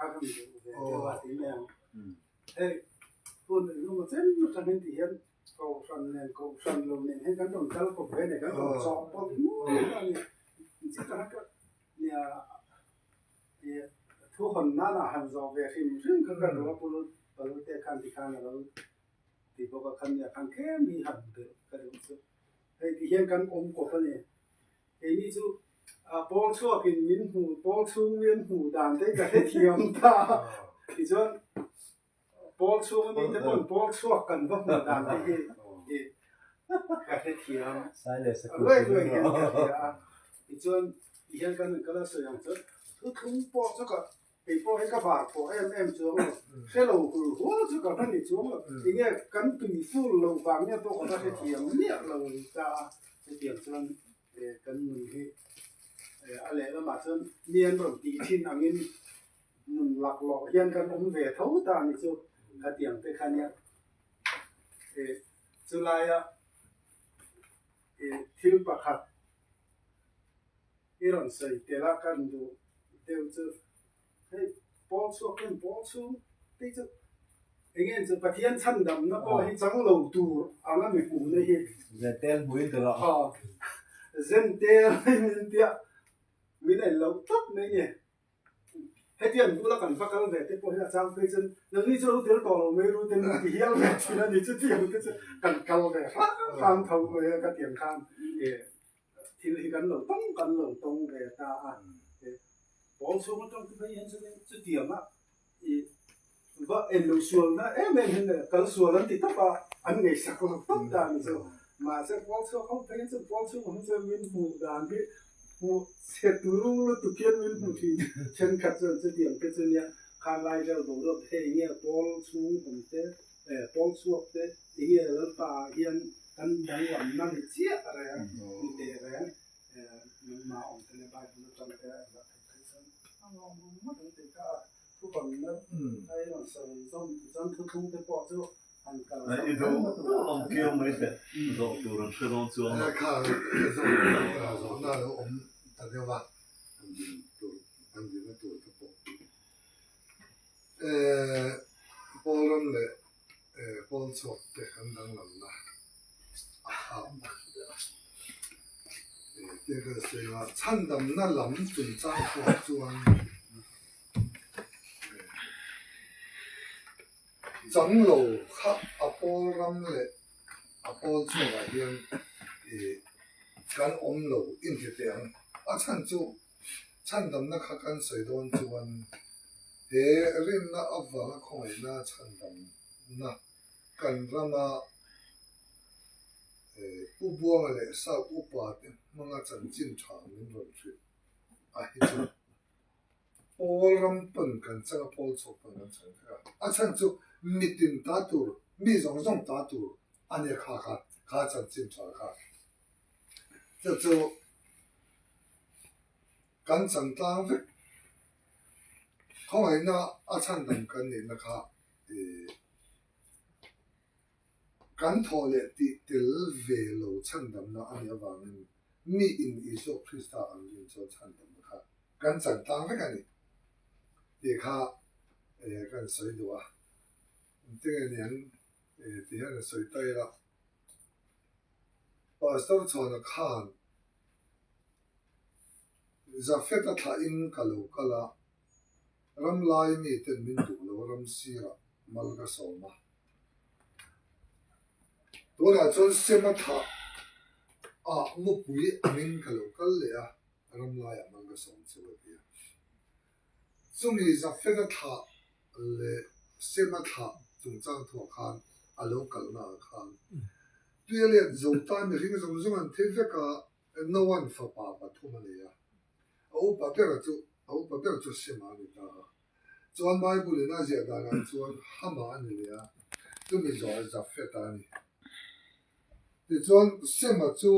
Kha kan duh ve deuh a ti mai ang. Hei hun engemaw chen atangin ti hian kohhran nen kohhran lo nen hian kan rawn kal kawp ve a ni, kan rawn chawh pawlh nual a ni. Chutah ka nia ih thu hawn nana han zawh ve hrim hrim kha ka duh a pu Palulte khan tikhan a lo ti bawk a, khan nia khan tlem hi han belh ka duh chu. Hei ti hian kan awm kawp a ni. Keini chu pawl chhuakin min hmu, pawl chhung min hmuh dan te ka hrethiam ta a. Tichuan pawl chhung ami te pawn pawl chhuak kan va hmuh dan te hi ka hrethiam ruai ruai hian ka hria a. Tichuan tihian kan kal a sawi ang chuan thuthlung pawh chu ka Kei pawh hi ka var pawh em em chuang lo, hre lo hul hul chu ka va ni chuang lo, tinge kan tui ful loh vang nge pawh ka va hrethiam miah lo ta a, chutiang chuan kan nun hi a lehlamah chuan mi an rawn tih thin angin nun laklawh hian kan awm ve tho ta a ni chu, khatiang te kha nia chulaia thil pakhat. I rawn sawi tel a kan duh deuh chu hei pawl chhuak hian pawl chhung tih chu eng nge chu Pathian chhandamna pawh hi chang lo tur ang a mi hmuhna hi. Zentel hmuin ta lo. Aw zentel min tia min en loh tlat mai ni. Hetiang bula kan va kal ve te pawh hi a chang phei chuan nangni chu lo tel tawh lo mai ru te min ti hial ve thin a ni chutiang te chu kan kal ve hram hram tho mai a ka tiang khan thil hi kan lo tawng kan lo tawng ve ta a pawl chhung atang te phei hian chuan chutiang a i va en lo sualna em em hian kal sual an ti tawp a an ngaihsak lo tawp ta a ni chu mahse pawl chhuak ho phei chu pawl chhung awm chuan min hmuh dan hi hmuh chhe turu lutuk hian min hmu thin thenkhat chuan chutiang te chu nia khanlai vel boruak te hei enge pawl chhung awm te pawl chhuak te enge Lalpa ah hian kan danglamna ni chiah reng ni teh reng nangmah awm te leh Bible atang te a zah theih phei chuan a nuam ngawt ang tih kha a thubanna a i rawn sawi zawm ti chuan thuthlung te pawh chu han kal I duh duh awm kiau mai teh zawh tur an hre dawn chuang lo. Kha zawhna a lo awm ta deuh a, an din tur an dinna tur te pawh. Pawl ram leh pawl chhuak te an danglamna a hak tia ka sawi a, chhandamna lam chungchang pawh chuan chang lo kha a pawl ram leh a pawl chhuakah hian kan awm lo inti teh ang. A chhan chu Chhandamna kha kan sawi dawn chuan he rinna avanga khawngaihna chhandamna kan rama Pu Buanga leh South Upa te hmanga chanchin tha min rawn hrilh a hi chu Pawl ram pawn kan chang a, Pawl chhuak pawn kan chang vek a. A chhan chu mitin ta tur, mi zawng zawng ta tur a nia kha kha, kha chanchin tha kha. Chu chu kan chang tlang vek. Khawngaihna a chhandam kan nihna kha ih kan thawh leh tih tel ve lo chhandamna a nih avangin mi in Isua Krista ang rin chuan chhandamna kha kan chang tlang vek a ni tih kha kan sawi duh a. Engtinge niang tih hian a sawi ta ila. Pastor Chhuana khan Jafet a thlahin ka lo kal a, ram lai miten min duh lo ram sirah mal ka sawm a. Tunah chuan Sema thlah ah mupui angin ka lo kal leh a, ram laiah mal ka sawm che u a ti a. Chumi Jafet a thlah leh Sema thlah chungchang thuah khan a lo kalna ah khan tuia let zo ta mihring zawng zawng an thi vek a, Noa'n fapa pathum a nei a, a upa bera chu a upa ber chu Sema a ni ta a. Chuan Bible in a ziah danah chuan Hama a ni leh a, chumi zawhah Jafeta a ni. Tichuan Sema chu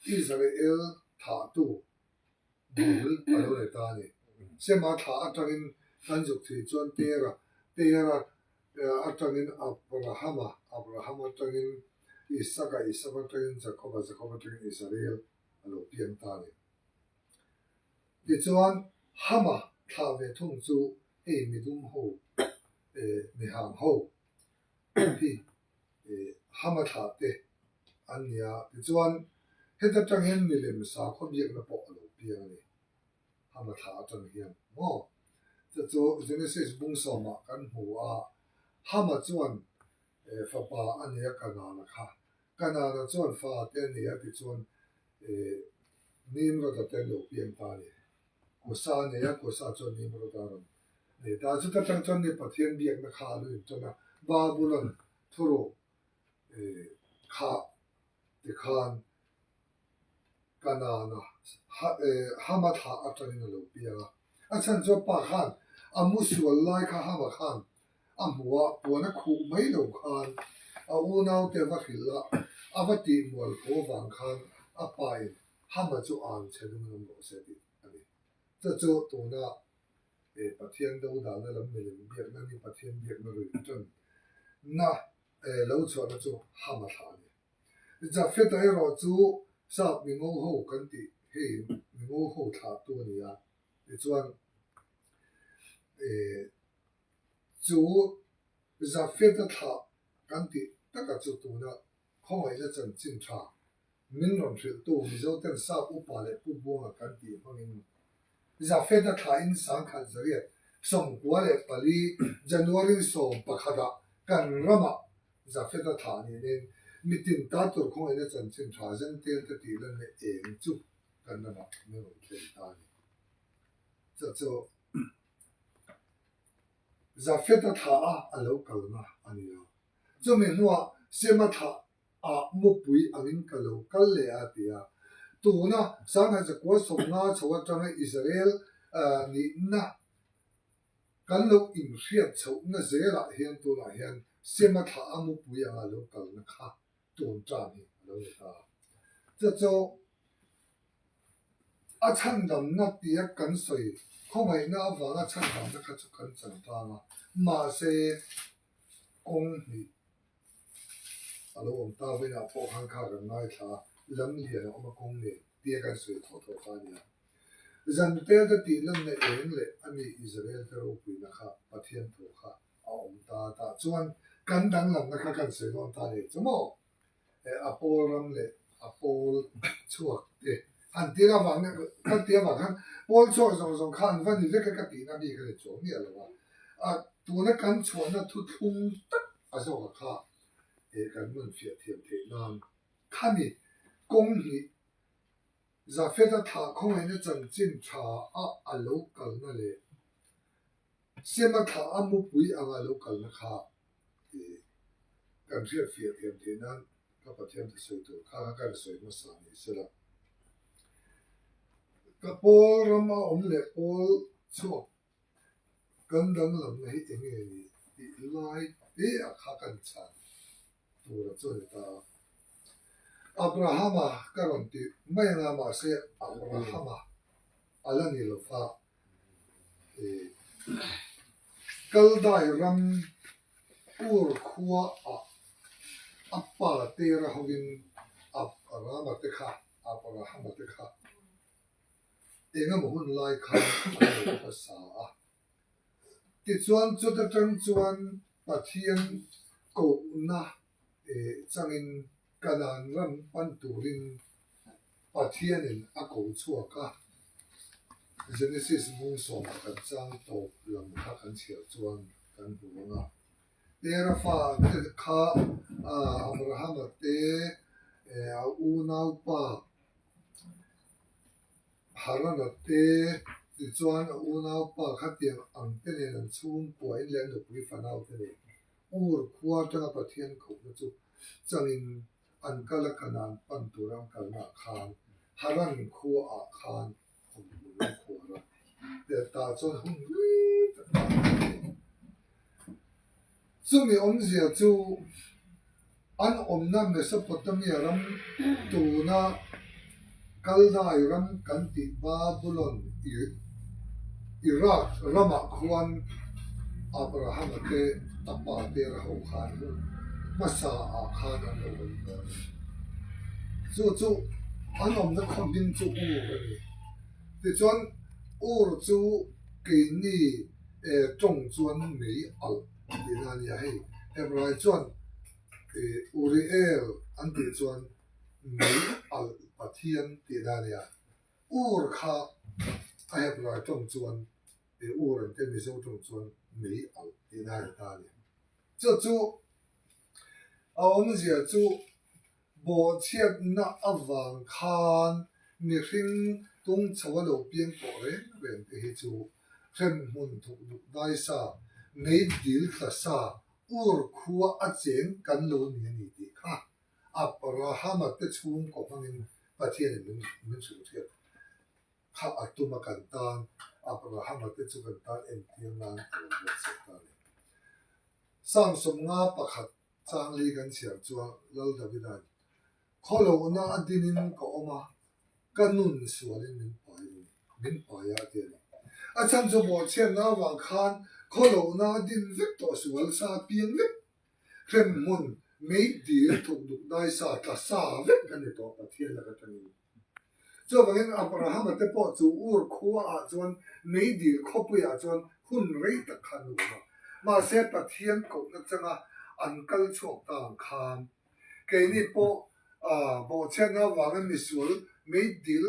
Israel thahtu bul a lo ni ta a ni. Sema thlah atangin kan zuk thih chuan Tera, Tera atangin Abrahama, Abraham atangin Isaka, Isaka atangin Jakoba, Jakoba atangin Israel a lo piang ta a ni. Tichuan Hama Thlah ve thung chu hei midum ho mihang ho hi Hama thlah te an ni a. Tichuan heta tang hian milem sakhaw biakna pawh a lo piang a ni. Hama thlah atang hian maw? Chu chu Genesis bung sawmah kan hmu a, Hama chuan fapa a nei a Kanana kha. Kanana chuan fa te a nei a tichuan Nimroda te an lo piang ta a ni. Kusa a nei a, Kusa chuan Nimroda a rawn nei ta a. Chuta tang chuan ni Pathian biakna kha a lo intan a, Babulon thuruk kha tikhan Kanana Hama thlah atangin a lo piang a. A chhan chu a pa khan a mu sual lai kha Hama khan a hmu a, puan a khuh mai lo khan a unaute a va hrilh a, a va tih mual pho avang khan a pain Hama chu an chhe dun ngam rawh se tih a ni. Chu chu tuna Pathian do dahna lam milem biakna ni Pathian biakna rui tan na lo chhuahna chu Hama thlah a ni. Jafeta erawh chu sap mingo ho kan tih hei mingo ho thlahtu a ni a, tichuan chu Jafeta thlah kan tih takah chu tuna khawngaihna chanchin tha min rawn hrilhtu Mizoten sap upa leh Pu Buanga kan tih hmangin Jafeta thlain 1844 January 11 ah kan ramah Jafeta thlah niin mitin ta tur khawngaihna chanchin tha Zentel te tih lanna eng chu kan ramah min rawn thlen ta a ni. Chu chu Jafeta thlah a a lo kalna a ni a. Chumi hnuah Sema thlah ah mupui angin ka lo kal leh a ti a. Tuna 1950 chho atanga Israel nihna kan lo inhriat chhohna zelah hian tunah hian Sema thlah a mupui anga lo kalna kha tun tan hi a lo ni ta. Chu chu a chhandamna tia kan sawi khawngaihna avanga chhandamna kha chu kan chan tang a, mahse kawng hnih a lo awm ta vawiinah pawh khan kha kan ngaithla a, lam lian a awm a kawng nen tia kan sawi thaw thaw kha a ni a. Zantel te tih lanna eng leh a mi Israel te ropuina kha Pathian thu kha a awm ta tah chuan kan danglamna kha kan sawi dawn ta nih chu maw? A pawl ram leh a pawl chhuak te han tir avang kan tih avang khan pawl chhuak zawng zawng kha an va ni vek a ka tihna bik a ni chuang miah lo a. A tuna kan chhuahna thuthlung tak a zawk a kha kan man fiah thiam theih nan khami kawng hnih Jafeta thlah khawngaihna chanchin tha a a lo kalna leh Sema thlah a mupui anga lo kalna kha kan hriat fiah thiam theih nan ka Pathian thusawi tur kha kha ka sawi hmasa ni sela. Ka pawl ram a awm leh pawl chhuak Kan danglamna hi eng nge ni tih lai te ah kha kan chhan tur a chu a ni ta a. Abrahama ka rawn ti mai anga mahse Abrahama a la ni lo va. Kaldai ram Ur khua ah a pa tera hovin Abrahama te kha Abrahama te kha Engemaw hun lai khan an lo hmasa a. Tichuan chuta tang chuan Pathian kohna changin Kanaan ram pan turin Pathianin a ko chhuak a. Genesis bung 11 chang tawp lam kha kan chhiar chuan kan hmu ang a. Tera fa te kha Abrahama te a unaupa Harana te tichuan a unaupa khatiang ang te nen an chhungkua in leh an nupui fanau te nen Ur khua atanga Pathian kohna chu changin an kal a Kanaan pan tura an kalnaah khan Haran khuaah khan awm hmun an khuar a, tah chuan hun rei tak a awm a ni. Chumi awmzia chu an awmna Mesopotamia ram tuna Kaldai ram kan tih Babulon, Iraq ramah khuan Abrahama te a pa te raho khan hun hmasa ah khan an lo awm tawh a ni. Chu chu an awmna khaw hming chu Ur a ni. Tichuan Ur chu. Keini tawng chuan mei alh tihna a nia hei. Hebrai chuan Uriel an tih chuan mei alh Pathian tihna a nia. Ur kha a Hebrai tawng chuan Ur an tia Mizo tawng chuan mei alh tihna a ni ta a ni. Chu chu a awmzia chu Bawhchhiatna avang khan mihring tung chho a lo piang tawh reng reng te hi chu hremhmun thuk duk dai sa, mei dil tla sa, ur khua a cheng kan lo ni a ni tih kha Abrahama te chhungkaw hmangin Pathianin min hrilh hriat kha a tum a kan tan Abrahama te chu kan tan entir nan a lo buatsaih ta a ni. Psalm 51 Changli kan chhiar chuan Lal Davida'n, Khawlohna a dinin ka awm a, ka nun sualin min pai a ni, min pai a, a ti a ni. A chhan chu bawhchhiatna avang khan khawlohna a din vek tawh sual sa piang vek, hremhmun, meidil, thukduk dai sa, tla sa vek a ni tawh Pathian laka tangin. Chuvangin Abrahama te pawh chu Ur khuaah chuan meidil khawpuiah chuan hun rei tak kha an awm a. Mahse Pathian kohna changa an kal chhuak ta ang khan keini pawh bawhchhiatna avanga misual meidil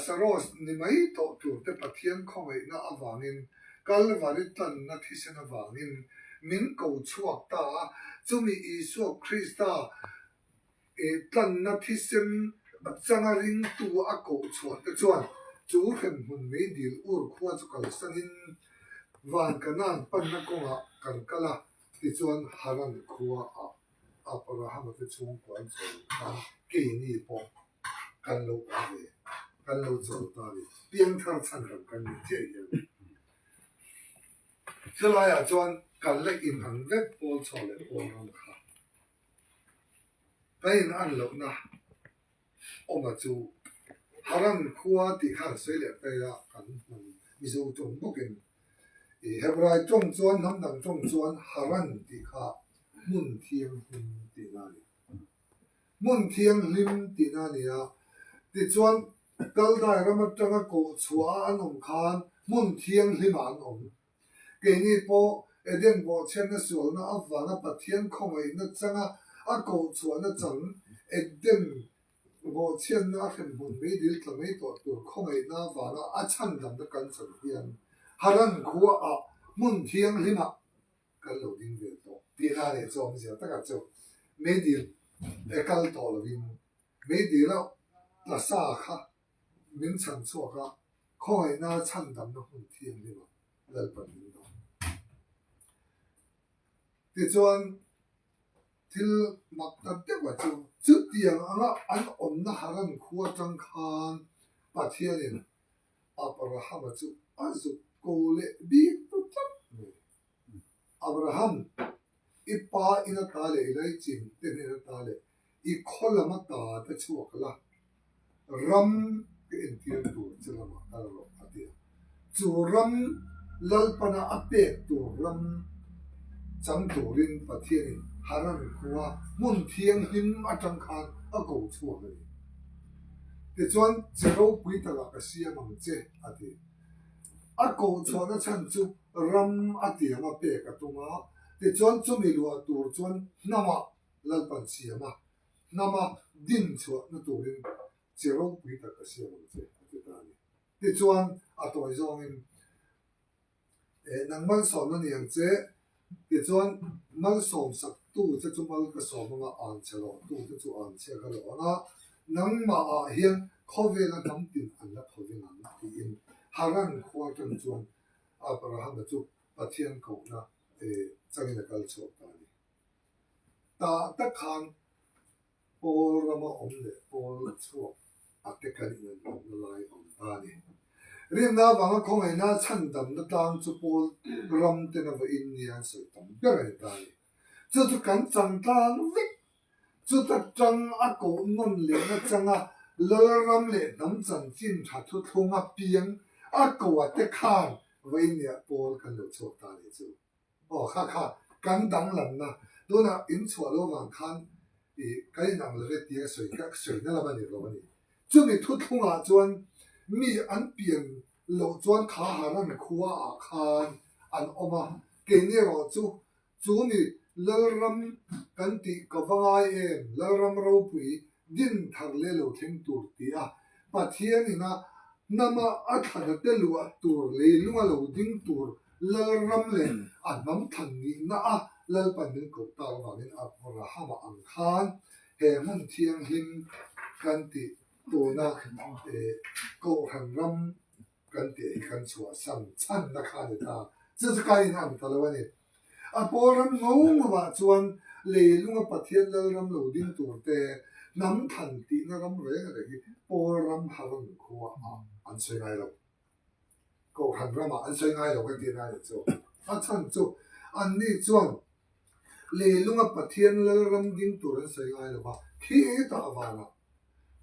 saros ni mai tawh tur te Pathian khawngaihna avangin Kalvari tlanna thisen avangin min ko chhuak ta a, chumi Isua Krista I tlanna thisen changa ringtu a koh chhuah te chuan chu hremhmun meidil ur khua chu kalsanin van Kanaan panna kawngah kan kal a, tichuan Haran khua ah Abrahama te chhungkua an chawl khan keini pawh kan lo awm ve, kan lo chawl ta a ni. Piangthar chhan ram kan ni chiah hian. Chulaiah chuan kan la inang vek pawl chhuah leh pawl ram kha. Ka in an lohna awma chu Haran khua tih kha an sawi leh phei a, kan hman Mizo tawng bawkin i Hebrai tawng chuan hnam dang tawng chuan Haran tih kha hmun thianghlim tihna a ni. Hmun thianghlim tihna a ni a, tichuan Kaldai ram atanga kawh chhuah a an awm khan hmun thianghlimah an awm. Keini pawh Eden bawhchhiatna sualna avanga Pathian khawngaihna changa a kohchhuahna chang Eden bawhchhiatna a hremhmun meidil tla mai tawh tur khawngaihna avanga a chhandamna kan chan hian Haran khua ah hmun thianghlimah kan lo ding ve tawh tihna a nih chu awmzia takah chu meidil e kal tawh lovin meidil a tla sa kha min chhan chhuak a, khawngaihna chhandamna hmun thianghlim ah Lalpan min dawng. Tichuan, thil mak ta deuh a chu, chutiang anga an awmna Haran khua atang khan Pathianin Abrahama chu a zuk ko leh bik ta tlat mai. Abraham, i pa in ata leh i laichin te hnen ata leh i khaw lam ata te chhuak la, ram ka entir tur che lamah kal rawh, a ti a. Chu ram Lalpana a pek tur ram chang turin Pathianin Haran khua hmun thianghlim atang khan a ko chhuak a ni. Tichuan, che ropui takah ka siam ang che, a ti. A koh chhuahna chhan chu ram a tiam a pek a tum a, tichuan chumi luah tur chuan hnamah Lalpan siam a, hnama din chhuahna turin che ropui tak a siam ang che, a ti ta a ni. Tichuan a tawi zawngin, Eh, nang malsawmna ni ang che, tichuan malsawmsak tu che chu mal ka sawm anga an chhe loh tu te chu an chhia ka loh ang a, nangmah ah hian khawvela hnam tin an la thoveng ang tiin Haran khua atang chuan Abrahama chu Pathian kohna changin a kal chhuak ta a ni. Tah tak khan Pawl rama awm leh pawl chhuak a te kan inanawmna lai a awm ta a ni. Rinna avanga khawngaihna chhandamna tlang chu pawl ram ten a vawiin nia an sawi tam ber a ni ta a ni. Chu chu kan chang tlang vek. Chuta tang a koh nawn lehna changa Lalram leh hnam chanchin tha thuthlung a piang a ko a te khan vawiin nia pawl kan lo chhuak ta a ni chu. Aw kha kha kan danglamna tunah in chhuah lo vang khan i kan inang lo e tia sawi ka sawina lam a ni lo a ni. Chumi thuthlungah chuan mi an pian. loh chuan kha Haran khua ah khan an awm a, keini erawh chu chu mi Lalram kan tih ka va ngai em, Lalram ropui din thar leh lo thleng tur ti a, Pathian ina hnama a thlana te luah tur leilunga lo ding tur Lalram leh a hnam thlan nihna a Lalpan min koh tak avangin Abrahama ang khan he hmun thianghlim kan tih tuna Kohhran ram kan tih hi kan chhuahsan chhanna kha a ni ta. Chu chu ka in ang ta lo a ni. A pawl ram ngo ngo ah chuan leilunga Pathian Lalram lo ding tur te hnam thlan tihna ram reng reng hi pawl ram haran khua ah an sawi ngai lo. Kohhran ramah an sawi ngai lo kan tih na a ni chu. A chhan chu anni chuan leilunga Pathian Lalram ding tur an sawi ngai lo va, khi tah vanah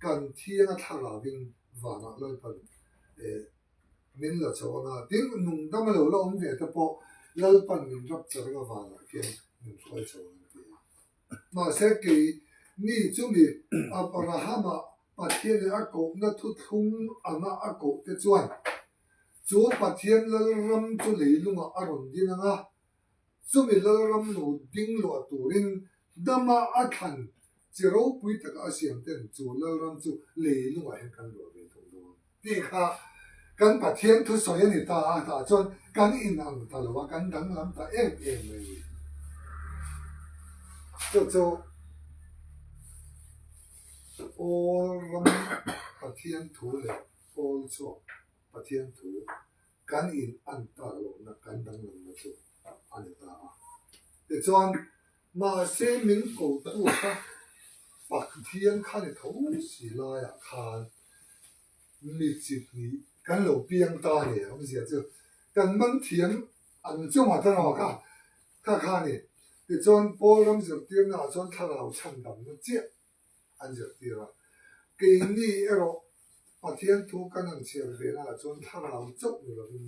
kan thianga thlarauin vanah Lalpan eh min la chho anga tin nungdam a lo la awm ve te pawh Lalpan min rap char anga vanah khian min hruai chho ang an ti a. Mahse kei ni chumi Abrahama Pathianin a kohna thuthlung anga a koh te chuan chu Pathian Lalram chu leilungah a rawn din anga chumi Lalram lo ding luah turin dama a thlan chi ropui taka a siam ten chu Lalram chu leilungah hian kan luah ve thung dawn tih kha kan Pathian thusawi a ni ta a, tah chuan kan inang ta lo a, kan danglam ta em em mai a ni. Chu chu Pawl ram Pathian thu leh Pawl chhuak Pathian thu kan in an tak lohna kan danglamna chu a ni ta a. Tichuan, mahse min kotu kha Pathian kha ni tho si laiah khan mi chi hnih kan lo piang ta a ni. Awmzia chu kan man thiam an chungah ta rawh kha kha kha a ni. Tichuan, Pawl ram zirtirnaah chuan thlarau chhandamna chiah an zirtir a. Keini erawh Pathian thu kan han chhiar ve naah chuan thlarau chauh ni lovin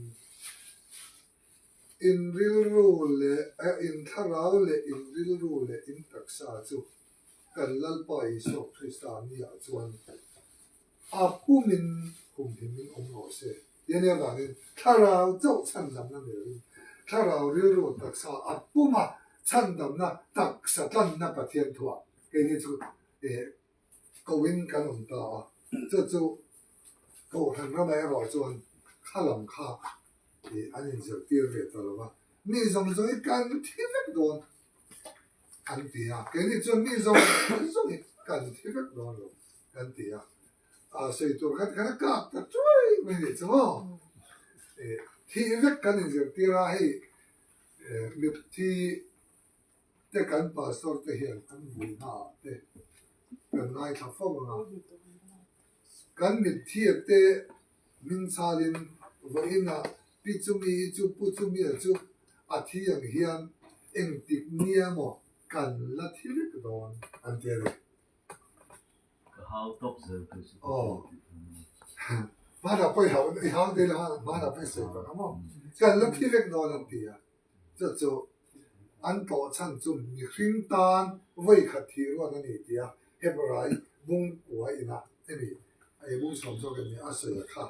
in rilru leh in thlarau leh in rilru leh in taksa chu kan Lalpa Isua Krista niah chuan a pumin humhimin awm rawh se. Tiani avangin thlarau chauh chhandamna ni lovin thlarau rilru taksa a puma chhandamna taksa tlanna Pathian thuah Keini chu koin kan awm ta a, chu chu Kohhran ramah erawh chuan kha lam kha an inzirtir ve ta lo va, mi zawng zawng hi kan thi vek dawn an ti a, keini chuan mi zawng zawng hi kan thi vek dawn lo kan ti a, sawi tur khan khan a kak ta chuai mai ni chu maw, thih vek kan inzirtir a, hei mitthi te kan pastor te hian an vuina ah te kan ngaithla fo ang a, kan mitthia te hming chhalin vawiin ah pi chumi i chu pu chumi a chu a thi ang hian engtik nia maw kan la thi vek dawn an ti a ni. Ka hau tawp zel tur chu. Aw. Hmanah pawh i hau i hau te lo hmanah pawh i sawi tawh ang maw? Kan la thi vek dawn an ti a. Chu chu an tlawh chhan chu mihring tan vawi khat thih ruat a ni tia Hebrai bungkua ina hemi ei bung sawm zawk em ni a sawi a kha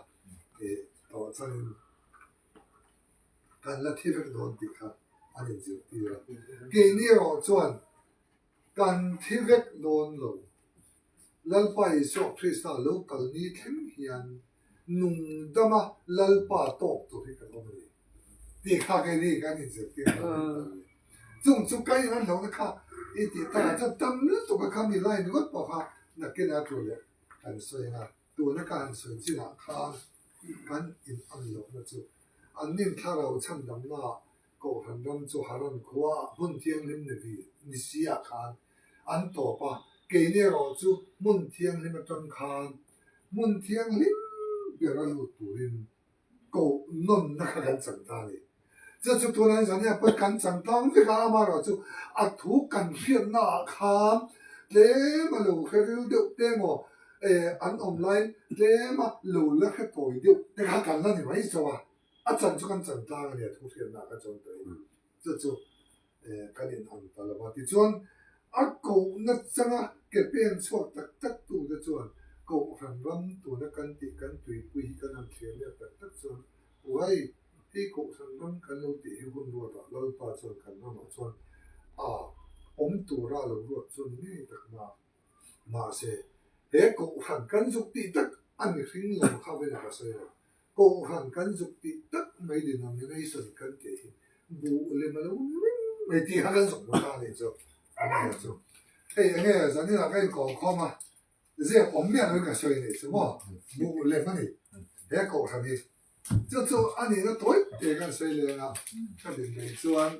tih tlawh chhanin kan la thi vek dawn tih kha an inzirtir a. Keini erawh chuan kan thi vek dawn lo. Lalpa Isua Krista lo kal ni thleng hian nungdama Lalpa tawk tur hi kan awm a ni tih kha keini kan inzirtir dan a ni ta a ni. Chung chu ka in an hlauhna kha i tih takah chuan tam lutuk a kha mi line ringawt pawh kha nakin a tu leh kan sawi ang a, tuna ka han sawi chinah khan kan in an lohna chu an nin thlarau chhandamnaah Kohhran ram chu Haran khuaah hmun thianghlim ni vi ni si ah khan an tawp a, keini erawh chu hmun thianghlim atang khan hmun thianghlim ber a lut turin koh nawnna kha kan chang ta a ni. Chu chu tunah hian zan hian pawh kan chang tlang vek a, amaherawh chu a thu kan hriatna ah khan tlem a lo hre ril deuh te emaw eh an awm laiin tlem a lo la hre tawi deuh te kha kan la ni mai chauh a. A chan chu kan chan tlang a nia thu hriatna ka chuan tawh in chu chu kan in ang ta lo va. Tichuan a kohna changa ke pen chhuak tak tak tu te chuan Kohhran ram tuna kan tih kan tuipui hi kan han thlir leh tak tak chuan uai hei Kohhran ram kan lo tih hi hun ruatah Lalpa chuan kan ramah chuan a awm tura a lo ruat chu ni ngei tak na. Mahse, he Kohhran kan zuk tih tak a mihring lam kha vena ka sawi lo. Kohhran kan zuk tih tak mai denomination kan tih hi buh lem a lo ni reng mai tih kha kan zuk hmu ta a nih chu. Enge chu? Hei enge zaninah ka inkawm khawm a, zep awm miah loin ka sawi a nih chu maw? Buh lem a ni he Kohhran hi. Chu chu a nihna tawi te kan sawi leng a, ka din reng chuan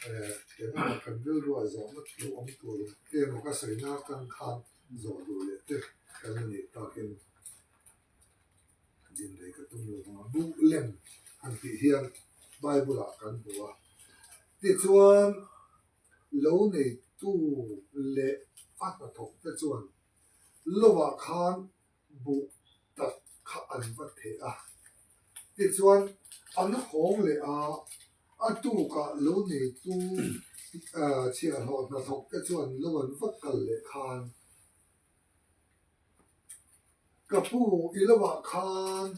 engemaw kan rilruah zawhna thu awm tur emaw ka sawina atang khan zawh duh leh te kan la nih takin din rei ka tum lo vang a, buh lem han tih hian Bible ah kan hmu a, tichuan lo neitu leh a hnathawk te chuan lovah khan buh tak kha an va theh a, tichuan an hawng leh a, a tukah lo neitu chhiahhlawh hnathawk te chuan lo an va kal leh khan Ka pu i lovah khan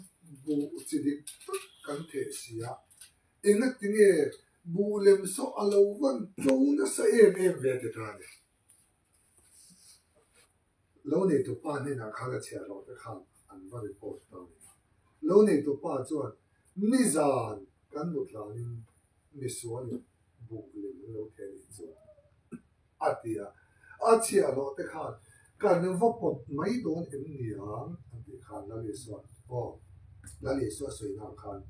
buh chi dik tak kan theh si a, engatinge buh lem saw a lo van to nasa em em ve ti ta ni. Lo neitu pa hnenah khan a chhiahhlawh te khan an va report ta a ni. Lo neitu pa chuan nizan kan mut hlanin misualin buh lem an lo theh nih chu a ti a. A chhiahhlawh te khan kan va pawt mai dawn em niang an tih khan Lal Isua aw Lal Isua sawina ang khan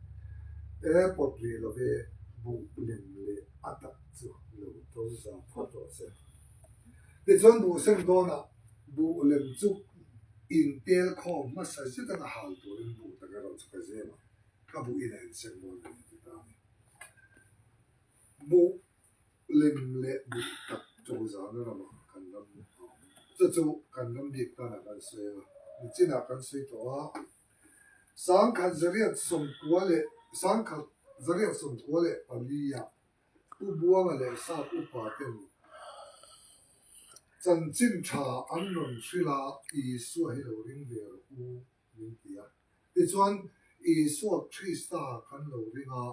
e pawt rih lo ve buh lem leh a tak chu lo to za phawt rawh se. Tichuan buh sem dawnah buh lem chu intel khawm hmasa zet anga hal turin buh tak erawh chu ka zem a, ka buh in a insem dawn a ni ti ta a ni. Buh lem leh buh tak tozana ramah kan ram a awm. Chu chu kan ram bik tanah kan sawi a, nichinah kan sawi tawh a, 1994 ah Pu Buanga leh Sap upa ten chanchin tha an rawn hrilh a, Isua hi lo ring ve rawh u min ti a. Tichuan, Isua Krista kan lo ring a,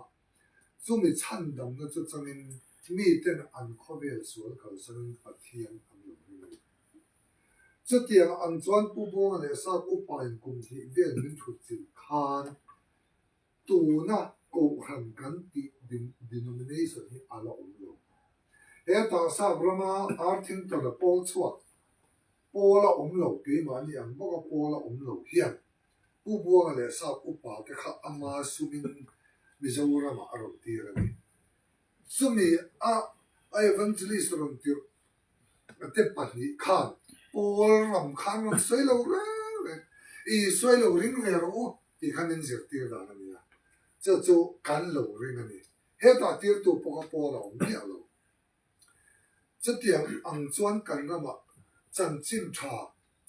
chumi chhandamna chu changin miten an khawvel sual kalsanin Pathian an lo ring a ni. Chutiang ang chuan Pu Buanga leh Sap upa in kum hnih vel min thutchilh khan Tuna Kohhran kan tih denomination hi a la awm lo. Hetah Sap rama Arthington-a pawl chhuak, pawl a awm lo, keimahni ang bawka pawl a awm lo hian Pu Buanga leh Sap upa te kha ama sumin Mizoramah a rawn tir a ni. Chumi a evangelist rawn tirh te pahnih khan pawl ram khan rawn sawi lo reng reng, I sawi lo ring ve rawh u tih kha min zirtir dan a ni a, chu chu kan lo ring a ni. Hetah tirtu pawh kha pawl a awm miah lo. Chutiang ang chuan kan ramah chanchin tha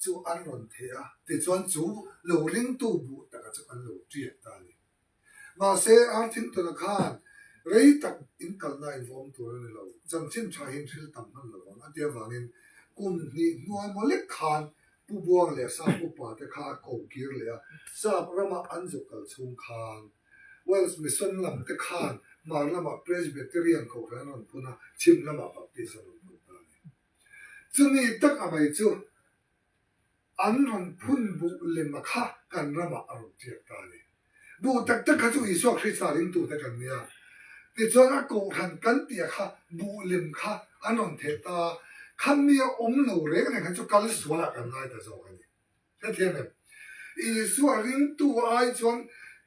chu an rawn theh a, tichuan chu lo ringtu buh taka chu kan lo tiat ta a ni. Mahse, Arthington-a khan rei tak in kalna in va awm tur a ni lo, chanchin tha hi in thil tam hman lo vang a ti avangin kum hnih hnuai maw lek khan Pu Buang leh Sap upa te kha a ko kir leh a, Sap rama an zuk kal chhung khan Welsh Mission lam te khan hmar lamah Presbyterian kohhran an rawn phun a, chhim lamah Baptist an rawn phun ta a ni. Chumi tak a mai chu An rawn phun buh lem a kha kan ramah a rawn tiak ta a ni. Buh tak tak kha chu Isua Krista ringtute kan nia. Tichuan a kohhran kan tih a kha buh lem kha an rawn theh ta a, kha mi a awm lo reng reng kha chu kal sualah kan ngai ta zawk a ni. Hrethiam em? Isua ringtu ai chuan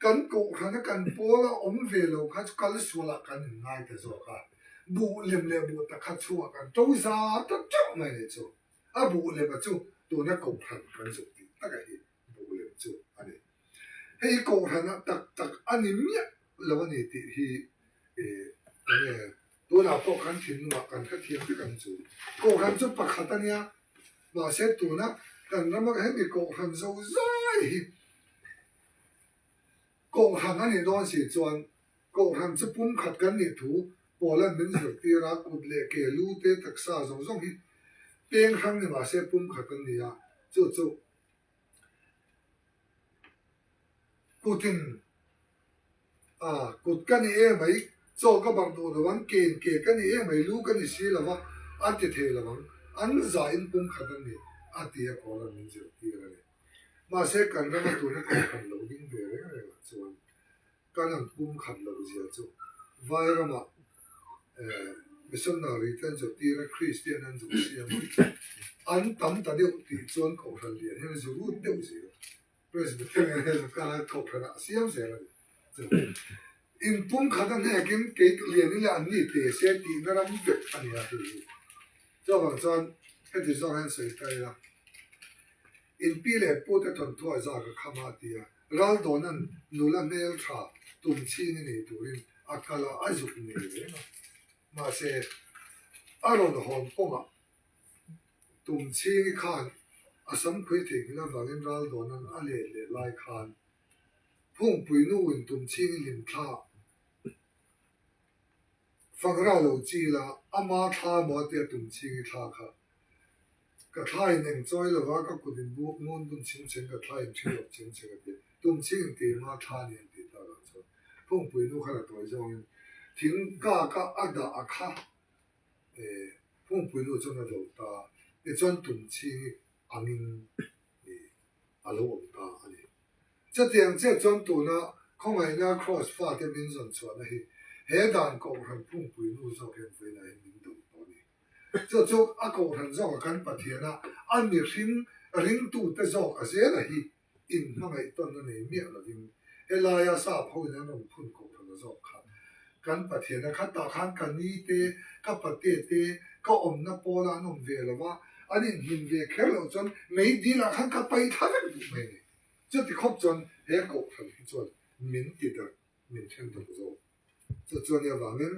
kan kohhrana kan pawla awm ve lo kha chu kal sualah kan inngai ta zawk a. Buh lem leh buh tak kha chhuah kan to za ta teuh mai nih chu. A buh lema chu tuna kohhran kan zuk tih taka hi buh lem chu a ni. Hei hi kohhran ah tak tak a ni miah lo a ni tih hi enge tunah pawh kan thinlungah kan hrethiam vek ang chu. Kohhran chu pakhat a nia, mahse tuna kan rama hemi kohhran zo zai hi Kohhran a nih dawn si chuan Kohhran chu pumkhat kan nih thu Paula'n min zirtir a, kut leh ke, lu te, taksa zawng zawng hi peng hrang ni mahse pumkhat an ni a, chu chu Kutin a kut ka ni em mai, chaw ka barh duh lo ang, kein ke ka ni em mai, lu ka ni si lo va, a ti thei lo ang, an zahin pumkhat an ni, a ti a Koran min zirtir a ni. Mahse kan rama tuna kohhran lo ding ve reng rengah chuan kan han pumkhat loh zia chu Vairamah missionary te an zirtir a, Kristian an zuk siam a, an tam ta deuh tih chuan kohhran lian hian a zu rut deuh zel. Presbyterian hian zu kal a, kohhranah a siam zel a ni. Chu inpumkhat a hnekin kei lian ila an ni te se tihna ram vek a ni a hei hi. Chuvang chuan heti zawng hian sawi ta ila, in pi leh pute thawnthuah za ka kham a ti a, Raldawna'n nula hmel tha tum chhing i nei turin a kal a, a zuk nei reng a. Mahse, a rawn hawn kawngah tum chhing i khan a samkhui theihnghilh avangin Raldawna'n a let leh lai khan Phungpui nuin tum chhing i hlim thla Fangra lo chil a, ama thla maw tia tum chhing i thla kha. Ka thla in eng chawi lo va, ka kut in bu ngun bun chhing chheng ka thla in thi lawk chhing chheng a ti. Tum chhing in keima thla ni an tih takah chuan Phungpui nu khan a tawi zawngin thing kak a a dah a kha eh Phungpui nu chuan a do ta tichuan tum chhing i angin ih a lo awm ta a ni. Chutiang chiah chuan tuna khawngaihna Kraws fate min zawn chhuahna hi he dan Kohhran Phungpui nu zawk hian vawiinah hian min do tawh a ni. Chu chu a Kohhran zawka kan Pathiana a mihring ringtute zawk a zela hi inhmangaih tawnna nei miah lovin helaia sap hoin an rawn phun Kohhrana zawk kha kan Pathiana khatah khan ka ni te, ka pate te, ka awmna pawla an awm ve lova, an inhlim ve kher loh chuan meidilah khan ka paih thla vek duh mai a ni. Chuti khawp chuan he Kohhran hi chuan min ti darh, min then darh zawk. Chu chuan i avangin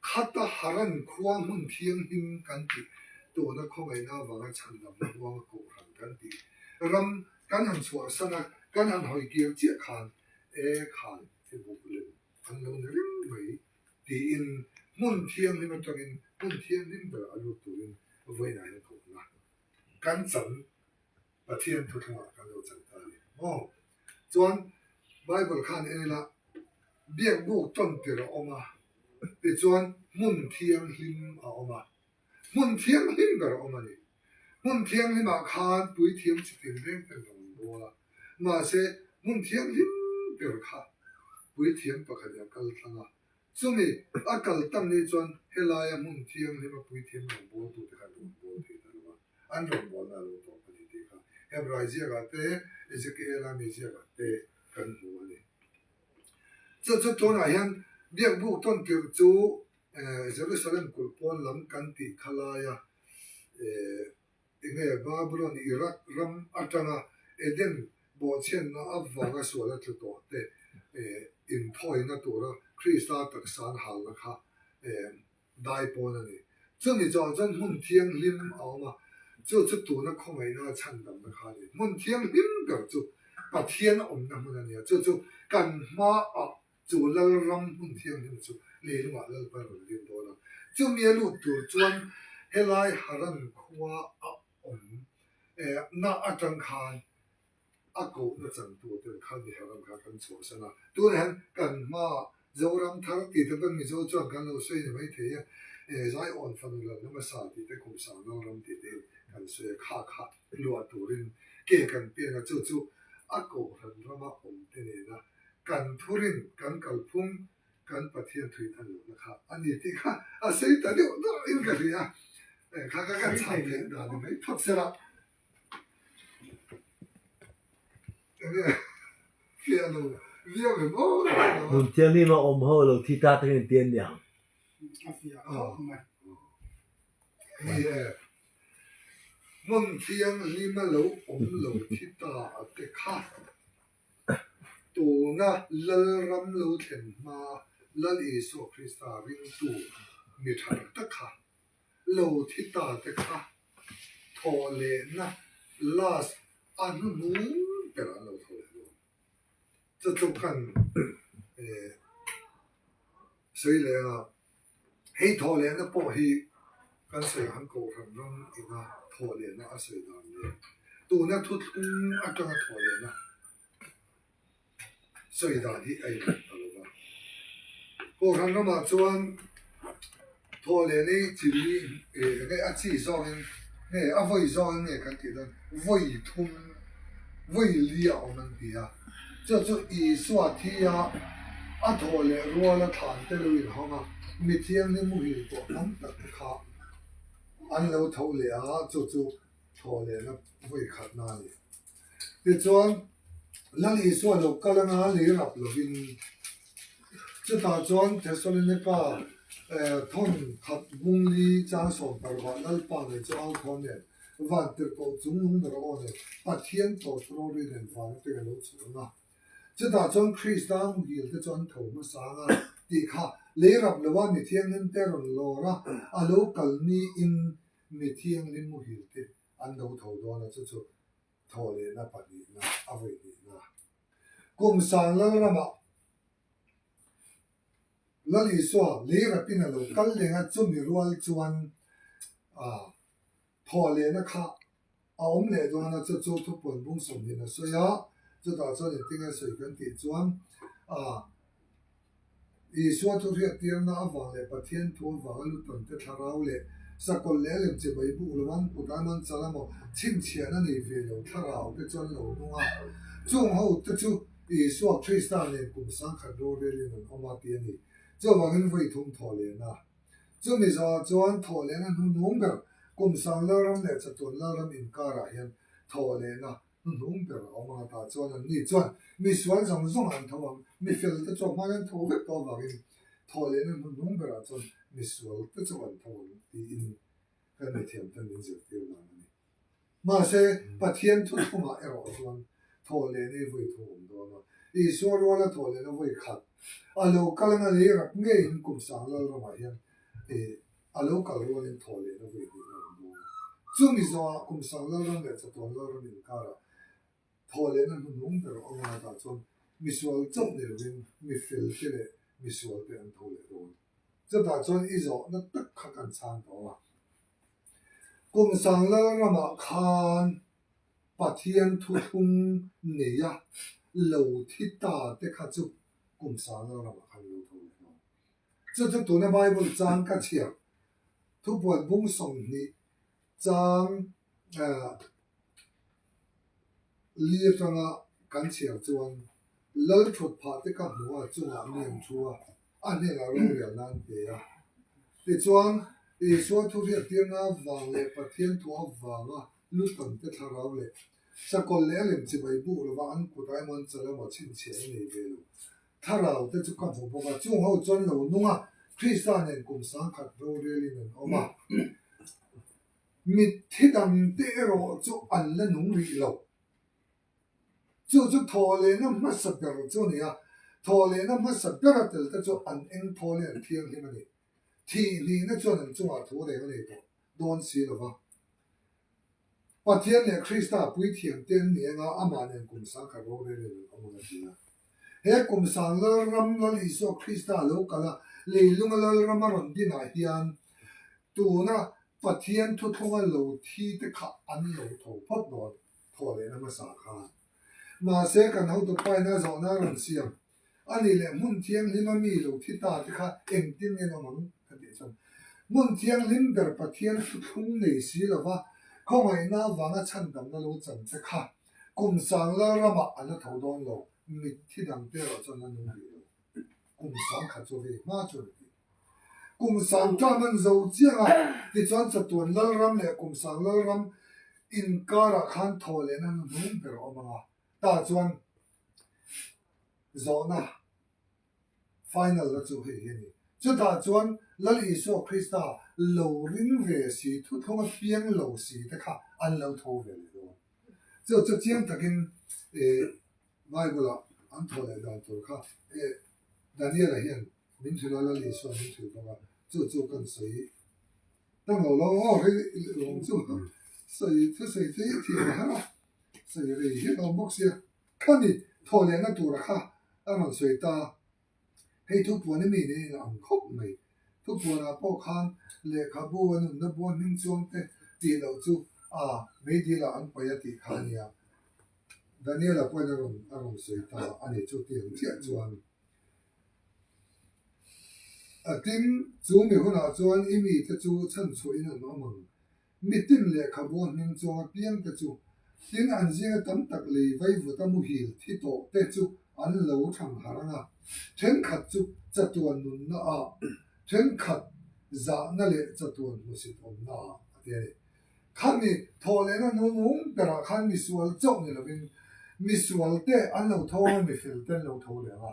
Khata Haran khua hmun thianghlim kan tih tuna khawngaihna avanga chhandamna huanga Kohhran kan tih ram kan han chhuahsan a, kan han hawi kir chiah khan e khai i buk lem an lo ni reng mai tiin hmun thianghlim atangin hmun thianghlim berah a lut turin vawiinah hian kohna kan chan Pathian thuthlungah kan lo chan ta a ni maw? Chuan Bible khan en ila biakbuk tawn tir a awm a, tichuan hmun thianghlim a awm a, hmun thianghlim ber a awm a ni. Hmun thianghlimah khan puithiam chi tin reng ten rawn bawl a, mahse hmun thianghlim ber kha puithiam pakhat in a kal tlang a, Chumi a kal tam ni chuan helaia hmun thianghlim a puithiam rawngbawltute khan rawnbawl thei ta lo a, an rawngbawlna a lo tawp a ni tih kha Hebrai ziakah te, Ezekiela mi ziakah te kan hmu a ni. Chu chu tunah hian biakbuk tawn tirh chu Jerusalem kulh pawn lam kan tih kha laia Enge Babylon Iraq ram atanga Eden bawhchhiatna avanga sual a tlu tawh te inthawina tura Krista taksa an halna kha dai pawn a ni. Chumi chuan chuan hmun thianghlim a awm a, chu chu tuna khawngaihna a chhandamna kha a ni. Hmun thianghlim ber chu Pathian awmna hmun a ni a, chu chu kan hmaah Chu Lalram hmun thianghlim chu leilungah Lalpa rawn rin dawn a. Chumi a lut tur chuan helai Haran khua a awm na atang khan a kohna chantu ten khan mi Haran kha kan chhuahsan a. Tunah hian kan hmaah Zoram thar tih te pawn Mizo chuan kan lo sawi ni maithei a, Zaiawn fanu Lalna hmasa tih te kum sang Lalram tih te hi kan sawi a, kha kha luah turin ke kan pen a, chu chu a kohhran rama awm te nena Kan thurin, kan kalphung, kan Pathian thuin a lohna kha a ni tih kha a sawi ta deuh deuhin ka hria. Kha kha kan chhan theih dan ni mai phawt sela. Enge fiah lo viau em aw. Hmun thianghlim a awm ho lo thi ta te hian ti an niang. A fiah khawp mai. Ni e. Hmun thianghlim a lo awm lo thi ta te kha. Tuna Lalram lo thlen hma Lal Isua Krista ringtu mi tha tak kha, lo thi ta te kha thawh lehna last a hnuhnung ber an lo tho leh dawn. Chu chu khan sawi leh a, hei thawh lehna pawh hi kan sawi ang Kohhran ram ina thawh lehna a sawi dan leh tuna thuthlung atanga thawh lehna. sawi dan hi a inang ta lo va. Kohhran ramah chuan thaw leh nei chi li nge a chi zawngin nge a vawi zawngin nge kan tih dawn vawi thum vawi li a awm an ti a. Chu chu Isua thi a a thaw leh ruala thlan te lo inhawng a, mi thianghlim muhil tawh tam tak te kha an lo tho leh a, chu chu thaw lehna vawi khatna a ni. Tichuan, Lal Isua lo kal anga lei rap lovin, chutah chuan Thesalonika thawn khat bungli chang sawm parvah Lalpa ngei chu au thawn nen, van tirhkoh chung nung ber aw nen, Pathian tawt rori nen van atanga lo chhuah anga. Chutah chuan Krista muhil te chu an tho hmasa anga tih kha lei rap loa mi thianghlim te rawn lawr a, a lo kal niin mi thianghlim muhil te an lo tho dawn a, chu chu thaw lehna pahnihna a vawi hnihna. Kum sang Lalramah Lal Isua lei rapin a lo kal leng a, chumi rual chuan thaw lehna kha a awm leh dawn a, chu chu thupuan bung sawmhnih a sawi a, chutah chuan engtin nge sawi kan tih chuan Isua thu hriattirna avang leh Pathian thu avanga lutan te thlarau leh sakawlh leh a lem che mai buk lo an kut an an chal emaw chhinchhiahna nei ve lo thlarau te chuan lo nung a. Chung ho te chu Isua Krista nen kum sangkhat rorelin an awm a ti a ni. Chuvangin vawi thum thawh lehna. Chumi zawhah chuan thawh lehna hnuhnung ber kum sang Lalram leh chatuan Lalram inkarah hian thawh lehna Hnuhnung ber a awm ang atah chuan an ni chuan mi sual zawng zawng an tho ang, mi fel te chu a hmain an tho vek tawh avangin thawh lehna hnuhnung berah chuan mi sual te chu an tho ang tiin kan mithiam ten min zirtir dan a ni. Mahse, Pathian thuthungah erawh chuan thawh lehna i vawi thum awm dawn a, Isua ruala thawh lehna vawi khat a lo kal anga lei rak ngeiin kum sang Lalramah hian A lo kal rualin thaw lehna vawi hnih a awm dawn a. Chumi zawhah kum sang Lalram leh chatuan Lalram inkarah thaw lehna hnuhnung ber a awm a, tah chuan misual chauh ni lovin mi fel te leh misual te an tho leh dawn. Chutah chuan i zawhna tak kha kan chhang tawh a. Kum sang Lalramah khan Pathian thuthlung neia lo thi ta te kha chu kum sang Lalramah khan lo tho leh dawn. Chu chu tuna Bible chang ka chhiar thupuan bung 20 chang li atanga kan chhiar chuan Lal thut phah te ka hmu a chungah mi an thu a, a hnenah rorelna an pe a. Tichuan, Isua thu hriattirna avang leh Pathian thu avanga lutan te thlarau leh sakawlh leh a lem chibai buk lova an kutah emaw an chal emaw chhinchhiah a nei ve lo. Thlarau te chu ka hmu bawk a, chung ho chuan lo nung a, Krista nen kum 1000 rorelin an awm a. Mitthi dang te erawh chu an la nung rih lo. Chu chu thaw lehna hmasa ber chu a ni a, thaw lehna hmasa bera tel te chu an eng thaw leh an thianghlim a ni. Thih hnihna chuan an chungah thu reng a nei tawh dawn si lo va. Pathian leh Krista puithiam te an ni anga amah nen kum 1000 rorelin an awm ang a ti a. He kum sang Lalram Lal Isua Krista lo kal a, leilunga Lalram a rawn dinah hian tuna Pathian thuthlunga lo thi te kha an lo tho phawt dawn thaw lehna hmasa khan. Mahse kan hotu paina zawhna a rawn siam A nih leh hmun thianghlim a mi lo thi ta te kha engtin nge an awm ang? ka tih chuan hmun thianghlim ber Pathian thuthlung nei si lova khawngaihna avanga chhandamna lo chan te kha kum sang Lalramah an la tho dawn lo, mitthi dang te erawh chuan an la nung rih lo. Kum 1000 chu vei hma chuan a ti. Kum sang ṭam an zo chiang a, tichuan chatuan Lalram leh kum sang Lalram inkarah khan thaw lehna hnuhnung ber a awm ang a, tah chuan Zawhna final na chu hei hi a ni. Chutah chuan Lal Isua Krista lo ring ve si, thuthlung a piang lo si te kha an lo tho ve leh dawn. Chu chu chiang takin Bible-ah an thaw leh dan tur kha Daniel-a hian min hrilh a, Lal Isua min hrilh bawk a, chu chu kan sawi tam lo lo aw hei lawm chu sawi thusawi te hi thiam a har a, sawi rei hian a awm bawk sia. Khami thawh lehna tura kha a rawn sawi ta. Hei thupuan i mi nen a ang khawp mai. Thupuanah pawh khan lehkhabu a nunna buan hming chuang te tih loh chu a meidilah an paih a tih kha a nia. Daniela pawhin a rawn a rawn sawi ta a ni chu tiang chiah chuan. A tin, chu mi hunah chuan i mite chu chhanchhuahin an awm ang. Mitin lehkhabu a hming chuang apiang te chu tin an zinga tam tak lei vaivut a muhil thi tawh te chu an lo thang harh ang a, thenkhat chu chatuan nunna ah, thenkhat zahna leh chatuan hmusit awmna ah a ti a ni. Khami thawhlehna nunung berah khan misual chauh ni lovin misual te an lo tho ang a, mifel te an lo tho leh ang a,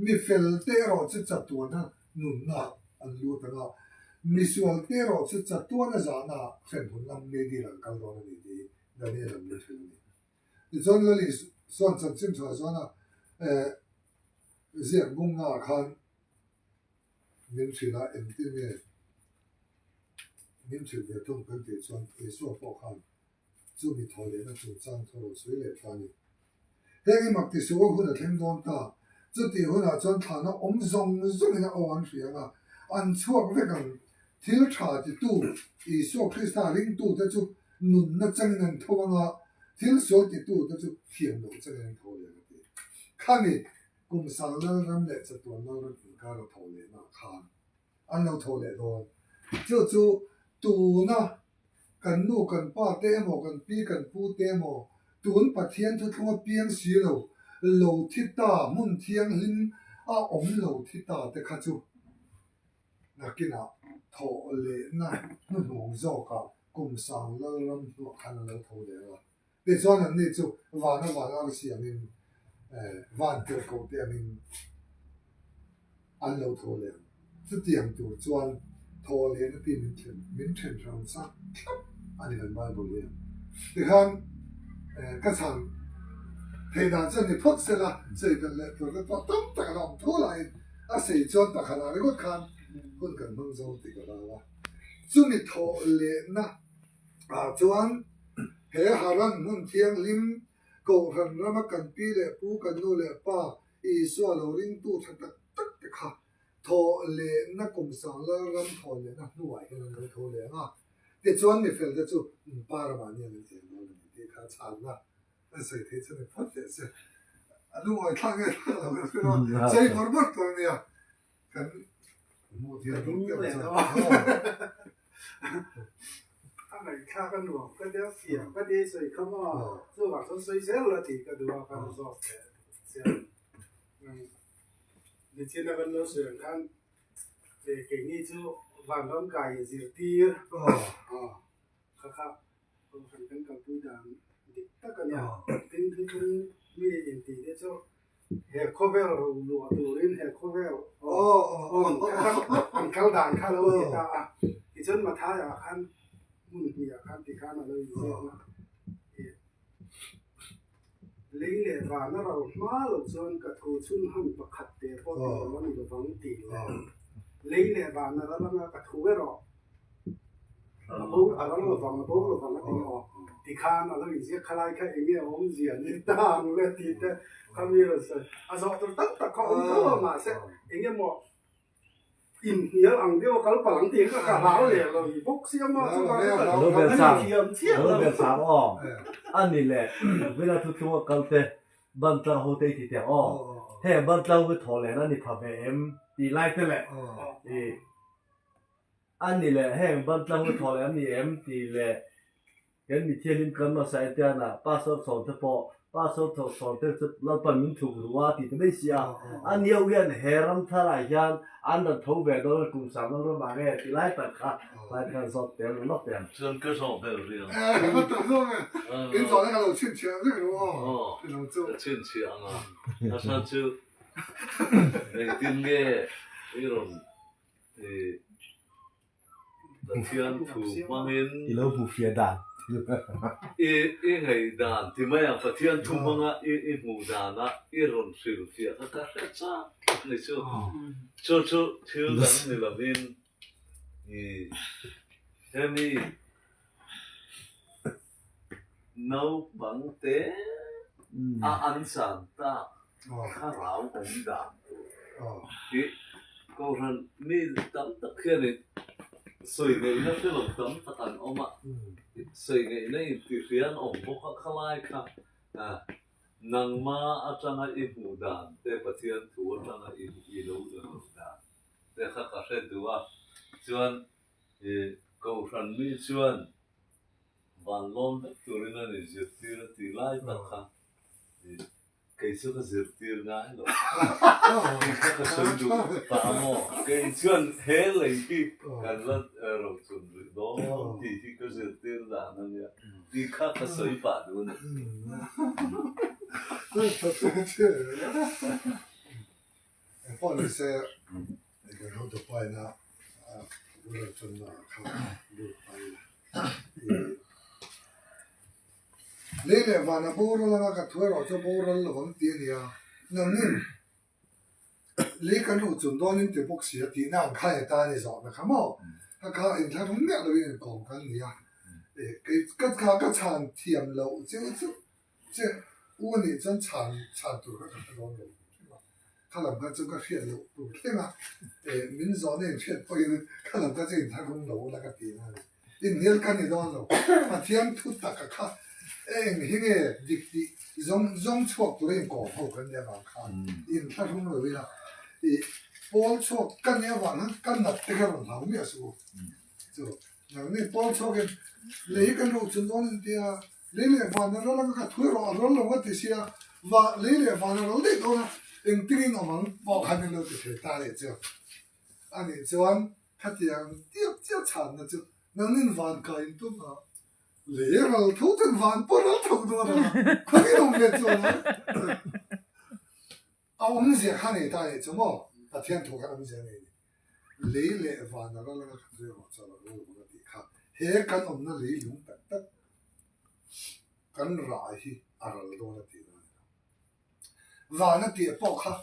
mifel te erawh chu chatuana nunna an lut ang a, misual te erawh chu chatuana zahna hremhmun lam meidil an kal dawn a ni tih hi Daniel an min hrilh a ni. Tichuan Lali chuan chanchin tha chuan a ziak bungna ah khan min hrilh a, engtin nge min hrilh ve thung kan tih chuan Isua pawh khan Chumi thaw lehna chungchang thaw rawn sawi leh ta a ni. Heng i mak ti suh a hun a thleng dawn ta. Chutih hunah chuan thlana awm zawng zawngin a aw an hria ang a, an chhuak vek ang. Thil tha titu Isua Krista ringtute chu nunna changin an tho ang a, thil sual titute chu thiam loh changin an tho leh ang a ti. Khami kum sang Lalram leh chatuan Lalram inkar a tho lehna khan an lo tho leh dawn. Chu chu tuna kan nu kan pa te emaw kan pi kan pu te emaw tun Pathian thuthlung a piang si lo, lo thi ta hmun thianghlim a awm lo thi ta te kha chu nakinah thawh lehna hnuhnung zawkah kum sang Lalram hnuah khan an lo tho leh ang a. Tichuan anni chu vana van arsi angin van tirhkoh te angin an lo tho leh ang. Chutiang tur chuan thaw lehna ti min thlen min then hram sak thlap a ni kan Bible hian. Tikhan ka chhan theih dan chuan ni phawt sela sawi belh leh tur te pawh tam tak an awm tho laiin a sei chuan pakhatah ringawt khan hun kan hmang zo tih ka hlau a. Chumi thawh lehna Ah chuan he Haran hmun thianghlim Kohhran rama kan pi leh pu, kan nu leh pa Isua lo ringtu tha tak tak te kha thawh lehna kum sang Lalram thawh lehna hnuah hian an lo tho leh ang a. Tichuan mifel te chu pa ramah nian an eng dawn a ni tih kha chhanna an sawi theih chu ni phawt teh se. A lungawi thlak nge thlak lo kan hre lo a, chei bawrh bawrh tur a nia. Kan hmuh thiam duh deuh chuan A ngaihthlak a nuam ka tia fiah ka tia i sawi kha maw chuvang chuan sawi zel la tih ka duh a kan zawk leh chian nichin a kan lo sawi ang khan keini chu vanram kai zirtir kha kha kohhran kan kalpui dan dik tak a nia tin thuthlung mi intih te chu He khawvel ro luah turin he khawvel an kal dan kha lo ti ta a. Tichuan Mathaiah khan hmun hnih ah khan tikhan a lo inziak a. Lei leh van a ro hma lo chuan ka thu chhun han pakhat te pawh ti lo a ni lovang tih leh lei leh van a ral anga ka thu erawh A bo a ral lovang a bo lovang a ti aw tikhan a lo inziak kha lai kha eng nge a awmzia ni ta ang le tih te kha mi rawn sawi a zawh tur tam tak kha a awm tho a mahse eng emaw inhnial ang deuh a kal palh ang tih kha ka hlau leh lo i bawk sia maw chuvang chuan Lo bel an inthiam chiah lo lo. bel sang aw a ni le vela thuthlung a kal te bantlang ho te i ti teh aw heng bantlang hi thaw lehna ni pha ve em tih lai te leh i A ni leh, heng bantlang hi thaw leh an ni em? tih leh kan mithianghlim kan hmasa entiana Pastor Chhawnte pawh Pastor Chhawnte chu Lalpan min thuk ru a ti ta mai si a. A niau hian he ram tharah hian an rawn tho ve dawn a kum sang dawn ram ah nge ti lai tak kha lai khan zawt tel ru lawk teh ang. Chuan ka zawh belh rih ang. Eh, va tak zawk e. In zawhna ka lo chhinchhiah vek ru aw. Aw, ka chhinchhiah ang a. A chhan chu engtin nge i rawn Pathian thu hmangin I lo hmu fiah dan. I i ngaih dan ti mai ang Pathian thu hmanga i i hmuh dana i rawn hrilh fiah kha ka hre chak tlat ni chu. Chu chu thil dang ni lovin i hemi naupangte a an chan tak thlarau awm dan tur hi Kohhran mi tam tak hianin sawi ngaihna hre lo tam tak an awm a, sawi ngaihna intihria an awm bawk a, khalai kha. Nangma atanga i hmuh dan te Pathian thu atanga i i lo hmuh dan te kha ka hre duh a. Chuan i Kohhran mi chuan van lawm vek turin a ni zirtir a tih lai tak kha i Kei chu ka zirtir ngai lo. Kei kha ka sawi duh ta maw? Kei chuan he lei hi kan la rochun rih dawn tih hi ka zirtir dan a nia. Tih kha ka sawi pah duh a ni. Engpawh ni se kan hotu paina bul rochunna kha bul paina Lei leh vana boral anga ka thu erawh chu boral lo ang tih a ni a, nangin lei kan ruh chun dawnin ti bawk si a tihna ang kha e ta a ni zawhna kha maw? Kha kha inthlahrung miah loin inkawm kan ni a, kei ka kha ka chhan thiam loh chiu chu che u a nih chuan chhan chhan tur kha ka hre dawn lo hrim a, kha lam kha chu ka hriat loh tur thleng a, min zawhna inhriat pawhin kha lam kha chu inthlahrung lo ula ka tihna a ni. Inhnial ka ni dawn lo. Pathian thu taka kha eng hi nge dik tih zawng zawng chhuak tura inkawm ho kan nih avang khan inthlahrung lo ila ih pawl chhuak ka nih avang khan ka nat te kha rawn hlau miah suh u. Chu nangni pawl chhuakin lei hi kan ruh chun dawn a ni tia lei leh van a ral anga ka thu erawh a ral lo a ti sia va lei leh van a ral daih dawn a engtin awm ang pawh khan in lo ti thei ta leh chu a nih chuan Khatiang tiap chiah chhanna chu nangin van kai in tum a, lei ral tho chuan van pawh ral tho dawn a, khawiin awm ve chuan a a awmzia kha nei ta nih chu maw, Pathian thu khan awmzia a nei a ni. Lei leh van a ral anga khat reng erawh chuan a ral lo vang a tih kha he kan awmna lei lung tak tak kan rah hi a ral dawn a tih na a ni lo. Van a tih pawh kha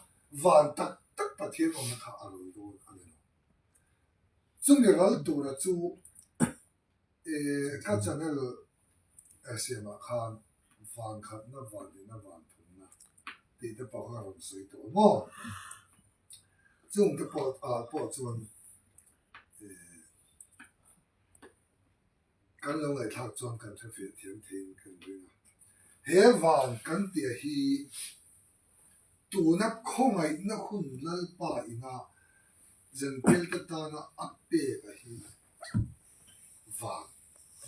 van tak tak Pathian awmna kha a ral dawn a ni lo. Chumi ral tura chu ka channel siamah khan van khatna, van ina, van thumna tih te pawh kha ka rawn sawi tawh maw? Chung te pawh ah pawh chuan kan lo ngaihthlak chuan kan hrefiah thiam theiin kan ring a. He van kan tih hi Tuna khawngaihna hun Lalpa ina Jentail-te tana a pek a hi van,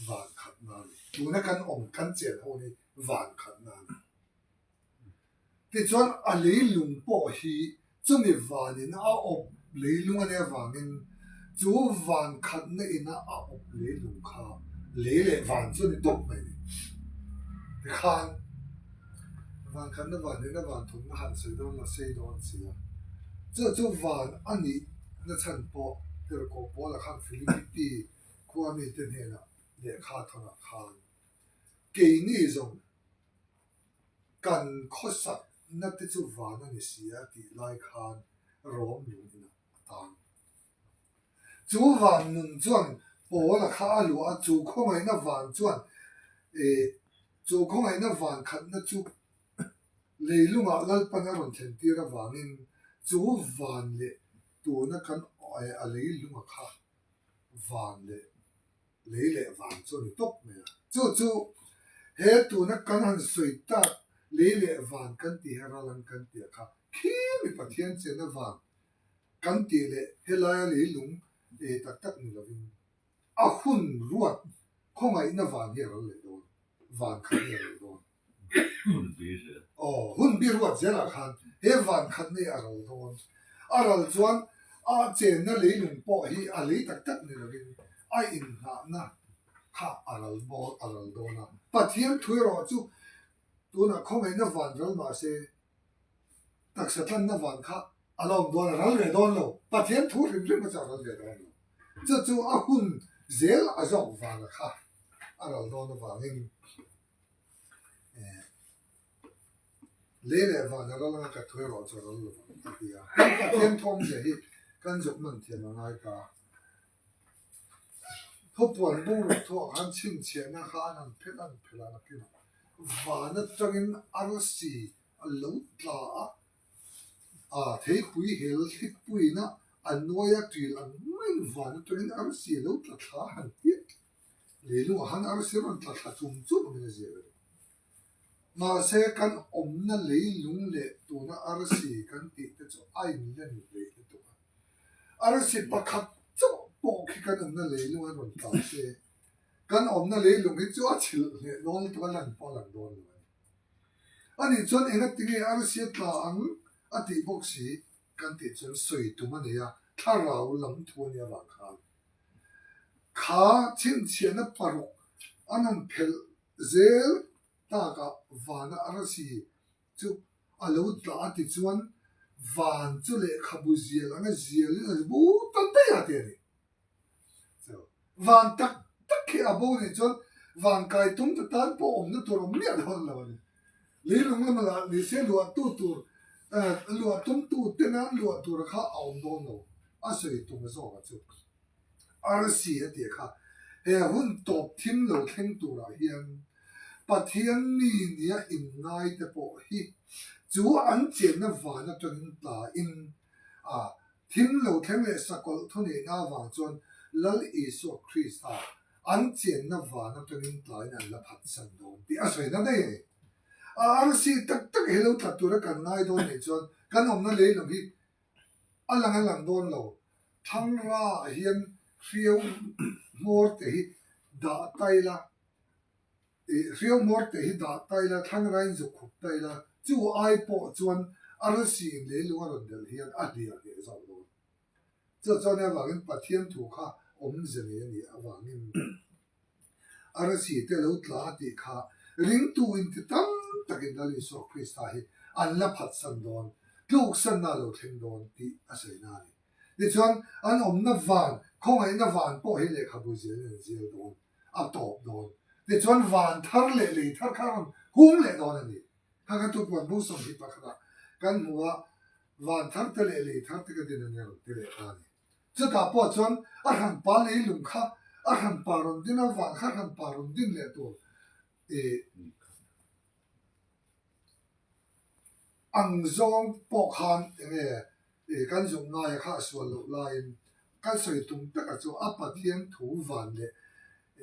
van khatna a ni. Tuna kan awm, kan chen ho hi van khatna a ni. Tichuan a leilung pawh hi Chumi vanin a awp leilung a nih avangin chu van khatna ina a awp leilung kha lei leh van chu a ni tawp mai a ni. Tikhan van khatna van ina van thumna han sawi dawn la sei dawn si a. Chu chu van a nih na chhan pawh Tirhkoh Paula khan Philippi khua mite hnenah lehkha thawnah khan keini zawng Kan khawsakna te chu van a ni si a tih lai khan Rom lung inah a tan. Chu van nun chuan Paula kha a luah a, chu khawngaihna van chuan eh chu khawngaihna van khatna chu leilungah Lalpan a rawn thlen tir avangin chu van leh tuna kan a leilunga kha van leh lei leh vang chu a ni tawp mai a. Chu chu he tuna kan han sawi tak lei leh van kan tih hi ral an kan tih a kha khi mi Pathian chenna van kan tih leh helaia lei lung ei tak tak ni lovin a hun ruat khawngaihna van hi a ral leh dawn, van khat hi a ral dawn. Hun bi zel. Aw, hun bi ruat zelah khan he van khat nei a ral dawn. A ral chuan a chenna leilung pawh hi a lei tak tak ni lovin a inhnahna kha a ral bawl a ral dawn a. Pathian thu erawh chu tunah khawngaihna van ral mah se taksa tlanna van kha a la awm dawn, a ral ve dawn lo. Pathian thu hrim hrim kha chu a ral ve dawn lo. Chu chu a hun zel a zawk vana kha a ral dawn avangin Lei leh van a ral anga ka thu erawh chu a ral lo vang a ti a. Kan Pathian thawmzia hi kan zuk man thiam a ngai ta. Thupuan bungraw thuah khan chhinchhiahna kha an han phelh an phelh a nakinah van atangin arsi a lo tla a, a theipui hel thlippuina a nuaia ṭil ang maiin van atangin arsi a lo tla thla a han ti a. Leilungah khan arsi rawn tla thla chum chum angin a ziak a ni. Mahse kan awmna leilung leh tuna arsi kan tih te chu a inlen hleih lutuk a. Arsi pakhat chauh pawh khi kan awmna leilung an rawn tla se, kan awmna leilung hi chu a chhilh hleh dawn lutuk a, lan pawh a lang dawn lo a ni. Anih chuan engatinge arsi a tla ang a tih bawk si kan tih chuan sawi tum a nei a, thlarau lam thu a nih avang khan kha chhinchhiahna paruk an han phelh zel takah vana arsi chu a lo tla a ti chuan van chu lehkhabu zial anga zialin a bo ta daih a ti a ni. Van tak tak khi a bo nih chuan van kai tum ta tan pawh awmna tur awm miah dawn lo a ni. Leilung lama lah ni se luahtu tur luah tumtu tena an luah tura kha a awm dawn lo a sawi tum zawk a chu. Arsi a tih kha he hun tawp thim lo thleng turah hian Pathian mi nia inngai te pawh hi chu an chenna van atangin tla in a Thim lo thleng leh sakawlh thuneihna avang chuan Lal Isua Krista an chenna van atangin tlaiin an la phatsan dawn tih a sawi na daih a ni. A arsi tak tak hi lo tla tura kan ngai dawn nih chuan kan awmna leilung hi a lang a lang dawn lo. Thlangra ah hian hriau hmawr te hi dah ta ila. Ih, hriau hmawr te hi dah ta ila, thlangrain zuk khup ta ila, chu ai pawh chuan arsi in leilung a rawn delh hian a hliah hneh zawk dawn. Chu chuan hei avangin Pathian thu kha awmze nei a nih avangin arsi te lo tla a tih kha ringtu inti tam takin Lal Isua Krista hi an la phatsan dawn, tluksanna a lo thleng dawn tih a sawi na a ni. Tichuan an awmna van, khawngaihna van pawh hi lehkhabu zialin an zial dawn. a tawp dawn. Tichuan van thar leh lei thar kha a rawn hung leh dawn a ni. Kha kha tupuan bung 20 pakhatah kan hmu a, van thar te leh lei thar te ka din a nia rawn ti leh ta a ni. Chutah pawh chuan a hranpa leilung kha a hranpa rawn din a, van kha hranpa rawn din leh tur ih Ang zawng pawh khan enge ih kan zuk ngaia kha a sual loh laiin kan sawi tum taka chu a Pathian thu van leh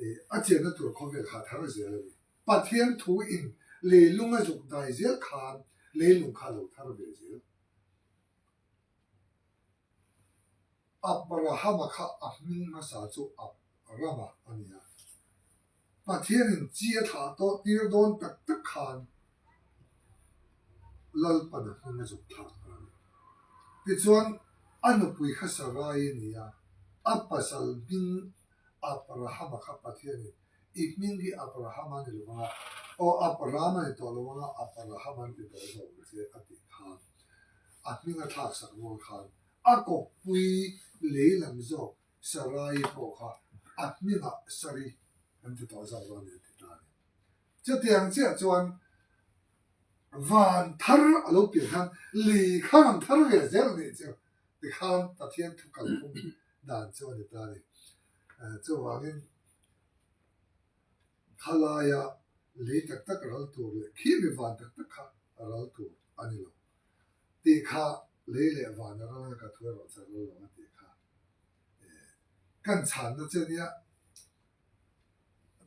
ih a chenna tur khawvel kha a thar zel a ni. Pathian thu in leilung a zuk dai zel khan leilung kha a lo thar ve zel. Abrahama kha a hming hmasa chu Abrama a ni a. Pathianin chi a thlah tawh tir dawn tak tak khan Lalpan a hming a zuk thlak ta a ni. Tichuan, a nupui kha Sarai a ni a, a pasal hming Abrahama kha Pathianin i hming hi Abrahama a ni lo vang a, aw Abraham a ni tawh lo vang a, Abrahama an ti tawh zawk ang che a tih khan a hming a thlak sak rual khan a kawppui lei lam zawk Sarai pawh kha a hmingah Sari an ti tawh zawk dawn a ni a ti ta a ni. Chutiang chiah chuan van thar a lo pian khan lei kha rawn thar ve zel a nih chu tikhan Pathian thu kalphung dan chu a ni ta a ni. Chuvangin khalaia lei tak tak ral tur leh khi mi van tak tak kha ral tur a ni lo tih kha lei leh van a ral anga ka thu erawh chu a ral lo a tih kha kan chhanna che nia.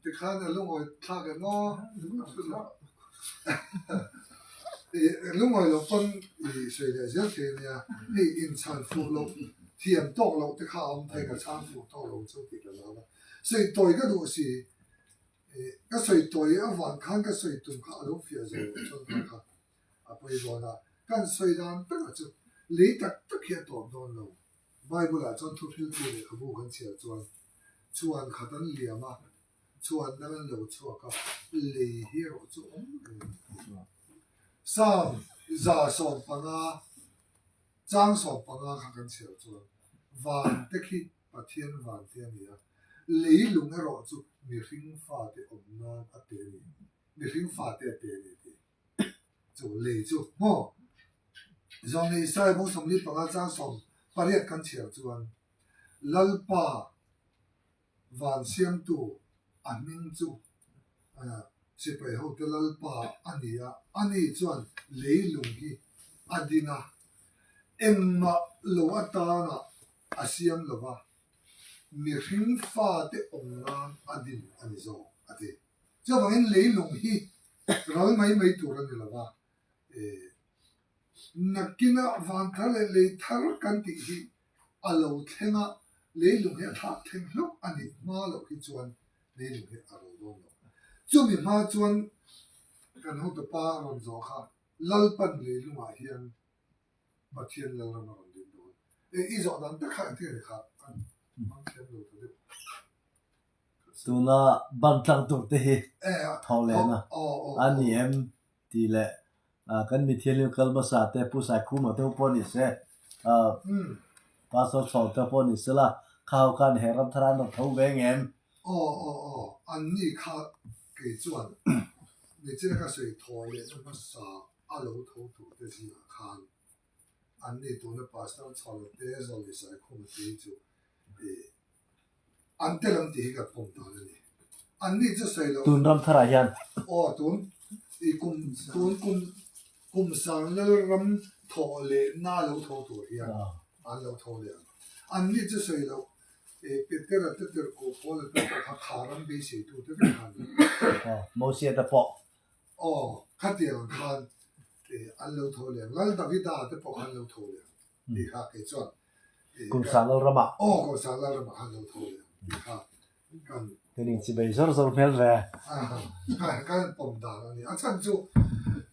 Tikhan a lungawi thlak em aw? Lungawi loh pawn i sawi leh zel thei a nia. Hei inchhan fuh loh, thiam tawk loh te kha a awm thei, ka chhang fuh tawk lo chu tih ka zau a. Sawi tawi ka duh si, ka sawi tawi avang khan ka sawi tum kha a lo fiah zo loh chuan kha kha a pawi dawn a. Kan sawi dan takah chu lei tak tak hi a tawp dawn lo. Bible-ah chuan thuhriltu lehkhabu kan chhiar chuan chhuan khat an liam a, chhuan dang an lo chhuak a, lei hi erawh chu awm reng a ni. Psalm 115, chang 15 kha kan chhiar chuan van te khi Pathian van te a ni a, lei lung erawh chu mihring fate awm nan a pe a ni, mihring fate a pe a ni a ti. Chu lei chu maw? Zawng Israel bung 45 chang 18 kan chhiar chuan Lalpa van siamtu a hming chu sipai hote Lalpa a ni a, ani chuan leilung hi a din a, engmah lo atana a siam lo va, mihring fate awm nan a din a ni zawk a ti. Chuvangin leilung hi. Ral mai mai tur a ni lo va, nakina van thar leh lei thar kan tih hi a lo thleng a, leilung hi a thlak thleng hlauh a nih hma loh hi chuan leilung hi a ro dawn lo. Chumi hma chuan kan hotupa a rawn zawh kha Lalpan leilungah hian Pathian Lalram a rawn din dawn. E, i zawh dan tak kha engtin nge kha kan hmang thiam lo ta deuh. Tuna ban tlang tur te hi thawh lehna a ni em tih leh kan mithianghlim kal hmasa te Pu Saikhuma te ho pawh ni se, Pastor Chhawng te pawh ni sela kha ho khan he ram thar an rawn tho ve ngem? Aw aw aw, an ni kha kei chuan nichina ka sawi thawh lehna hmasa a lo tho tur te zingah khan an ni tuna Pastor Chhawng te Zawlni Saikhuma te hi chu An tel ang tih hi kan pawm dan a ni. An ni chu sawi loh. Tun ram tharah hian. Aw tun i kum tun kum kum sang lal ram thawh leh na lo tho tur hian an lo tho leh ang. An ni chu sawi loh e Petera te tirhkoh Paula te pawh kha kha ram beisei tu te vek kha an ni. Aw Mosia te pawh. Aw khatiang khan e an lo tho leh ang. Lal Davida te pawh kha an lo tho leh ang. tih kha kei chuan Kum sang lal ramah aw kum sang lal ramah khan lo tho leh ang tih kha kan Kan inchibei zawr zawr hmel ve. Kan pawm dan a ni. A chhan chu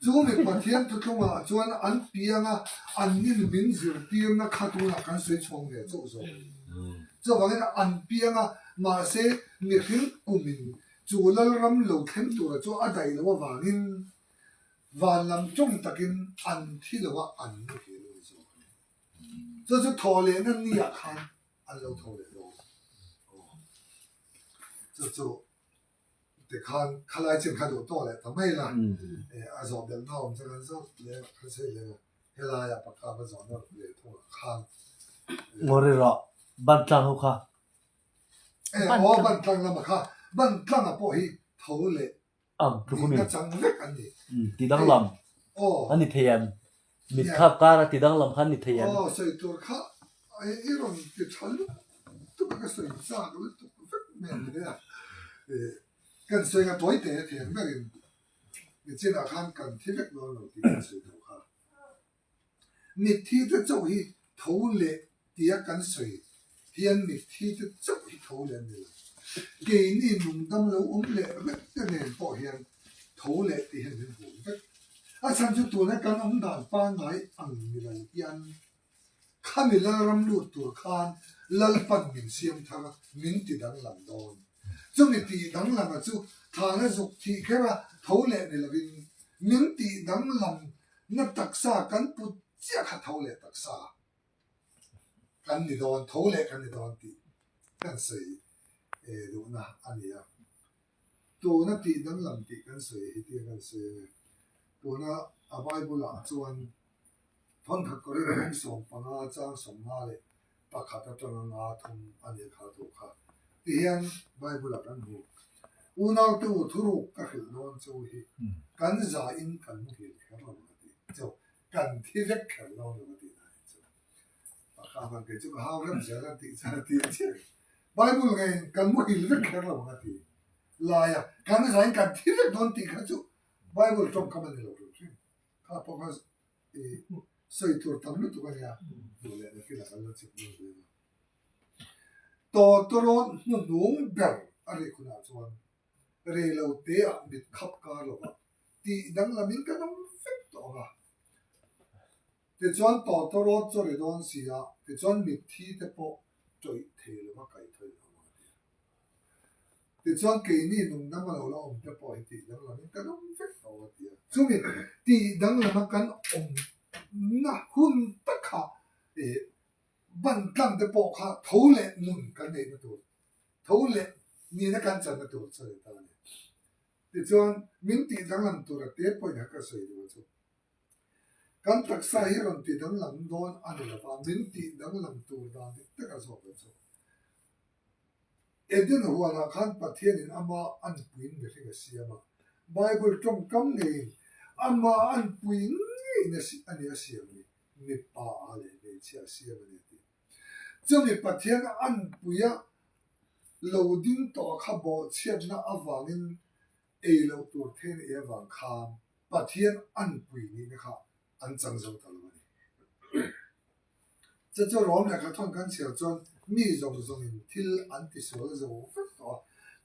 chu mi Pathian thuthlungah chuan an piang a, an nin min zirtirna kha tunah kan sawi chhawng ve chauh zawk. Chuvangin an piang a, mahse mihring kumin chu Lalram lo thleng tura chu a daih loh avangin Van lam tawng takin an thi lo a, an muhil a ni zawk a ni. Chu chu thaw lehna niah khan an lo tho leh dawn. Aw. Chu chu tikhan khalai chin kha duh tawh leh ta mai la, a zawh belhna awm chu kan zawt leh a, kan sawi leh a, helaiah pakha va zawhna leh thungah khan. Ngawri rawh, ban tlang ho kha. E, aw ban tlang lamah kha, ban tlangah pawh hi tho leh Ang tluk a mi. Chang vek an ni. Ti danglam a ni thei em? Mit khap kara ti danglam kha a ni thei em? Aw sawi tur kha i rawn ti tha lutuk a ka sawi chak lutuk vek mai ang nia. Kan sawi nga tawi te thei ang berin nichinah khan kan thi vek dawn lo tih kan sawi tawh kha. Mitthi te chauh hi tho leh tia kan sawi hian mitthi te chauh hi tho leh an ni lo. Keini nungdam lo awm leh vek te nen pawh hian tho leh tih hian min hmuh vek. A chhan chu tuna kan awm dan pangngai ang ni lo hian khami Lalram lut tur khan Lalpan min siam thar a, min ti danglam dawn. Chumi tih danglama chu thlana zuk thih kher a tho leh ni lovin min tih danglam Na taksa kan put chiah kha tho leh taksa kan ni dawn, tho leh kan ni dawn tih kan sawi duhna a ni a. Tuna tih danglam tih kan sawi hi tia kan sawi a ni. Tuna a Bible ah chuan thawnkhat Korinth 15 chang 15 leh pakhat atanga nga thum a nih kha thu kha ti hian Bible ah kan hmu. Unaute u thuruk ka hrilh dawn chu hi kan za in kan muhil kher lo ang a ti. Chu kan thi vek kher dawn lo a tih na hi chu. Pakha van kei chu ka hau rem zel a tih chuan a ti chiah. Bible ngeiin kan muhil vek kher lo ang a ti lai a, kan za in kan thi vek dawn tih kha chu Bible tawngkam a ni lo hrim hrim. Kha pawh kha I sawi tur tam lutuk a nia, duh leh nakin a kan la chip dawn zel a. Tawtawrawn hnuhnung ber a rih hunah chuan rei lo teah mit khap kar lovah tih danglamin kan awm vek tawh ang a. Tichuan tawtawrawn chu ri dawn si a, tichuan mitthi te pawh tawih thei lova kaihthawih ang a ti a. Tichuan keini nungdam a lo la awm te pawh hi tih danglamin kan awm vek tawh a ti a. Chumi tih danglama kan awmna hun tak kha ih ban tlang te pawh kha tho leh nun kan neihna tur, tho leh nihna kan channa tur chu a ni ta a ni. Tichuan min tih danglam tura te pawhin ha ka sawi duh a chu. Kan taksa hi rawn ti danglam dawn a ni lova, min tih danglam tur dan dik tak a zawk a chu. Eden huanah khan Pathianin ama anpuiin mihring a siam a, Bible tawngkam ngeiin ama anpui ngeiin a ni a siam ni, mipa ah leh hmeichhia a siam a ni a ti. Chumi Pathian anpuia lo ding tawh kha bawhchhiatna avangin. ei loh tur then ei avang khan Pathian anpui nihna kha an chang zo ta lo a ni. Chu chu Rom lehkha thawn kan chhiar chuan mi zawng zawngin thil an tisual zo vek tawh a,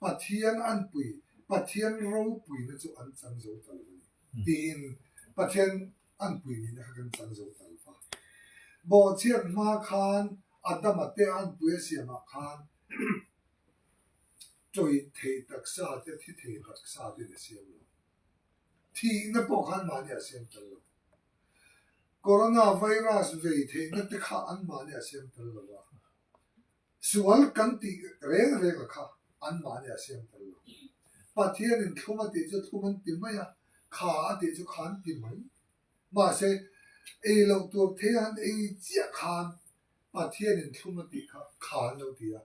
Pathian anpui, Pathian ropuina chu an chang zo ta lo a ni tiin Pathian anpui nihna kha kan chang zo ta lo va. Bawhchhiat hma khan Adama te anpui a siamah khan tawih thei taksa te thi thei taksa te a siam lo. Thihna pawh khan mahni a siam tel lo. Corona virus vei theihna te kha an mahni a siam tel lo a. Sual kan tih reng reng a kha an mahni a siam tel lo. Pathianin thlum a tih chu thlum an ti mai a, kha a tih chu kha an ti mai. Mahse, ei loh tur thei an ei chiah khan Pathianin thlum a tih kha kha an lo ti a,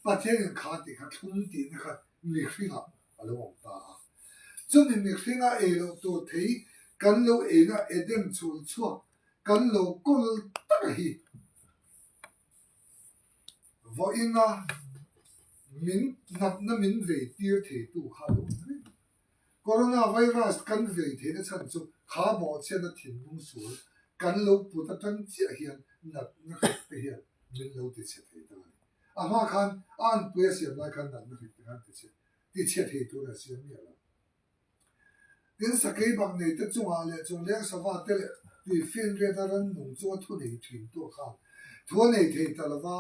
Pathianin kha a tih kha thlum tihna kha mihringah a lo awm ta a. Chumi mihringa ei loh tur thei kan lo eina Eden chhul chhuak kan lo kawl tak a hi vawiina min natna min vei tir theitu kha a lo awm reng. Corona virus kan vei theihna chhan chu kha bawhchhiatna thinlung sual kan lo put atang chiah hian natna hrik te hian min lo tichhe thei ta a ni. A hma khan a anpui a siam lai khan natna hrik te khan tichhe tichhe thei tur a siam miah lo. Tin, sakei bak nei te chungah leh chung leng sava te leh tui finriat a rannung chunga thu nei thin tu khan thu a nei thei ta lova,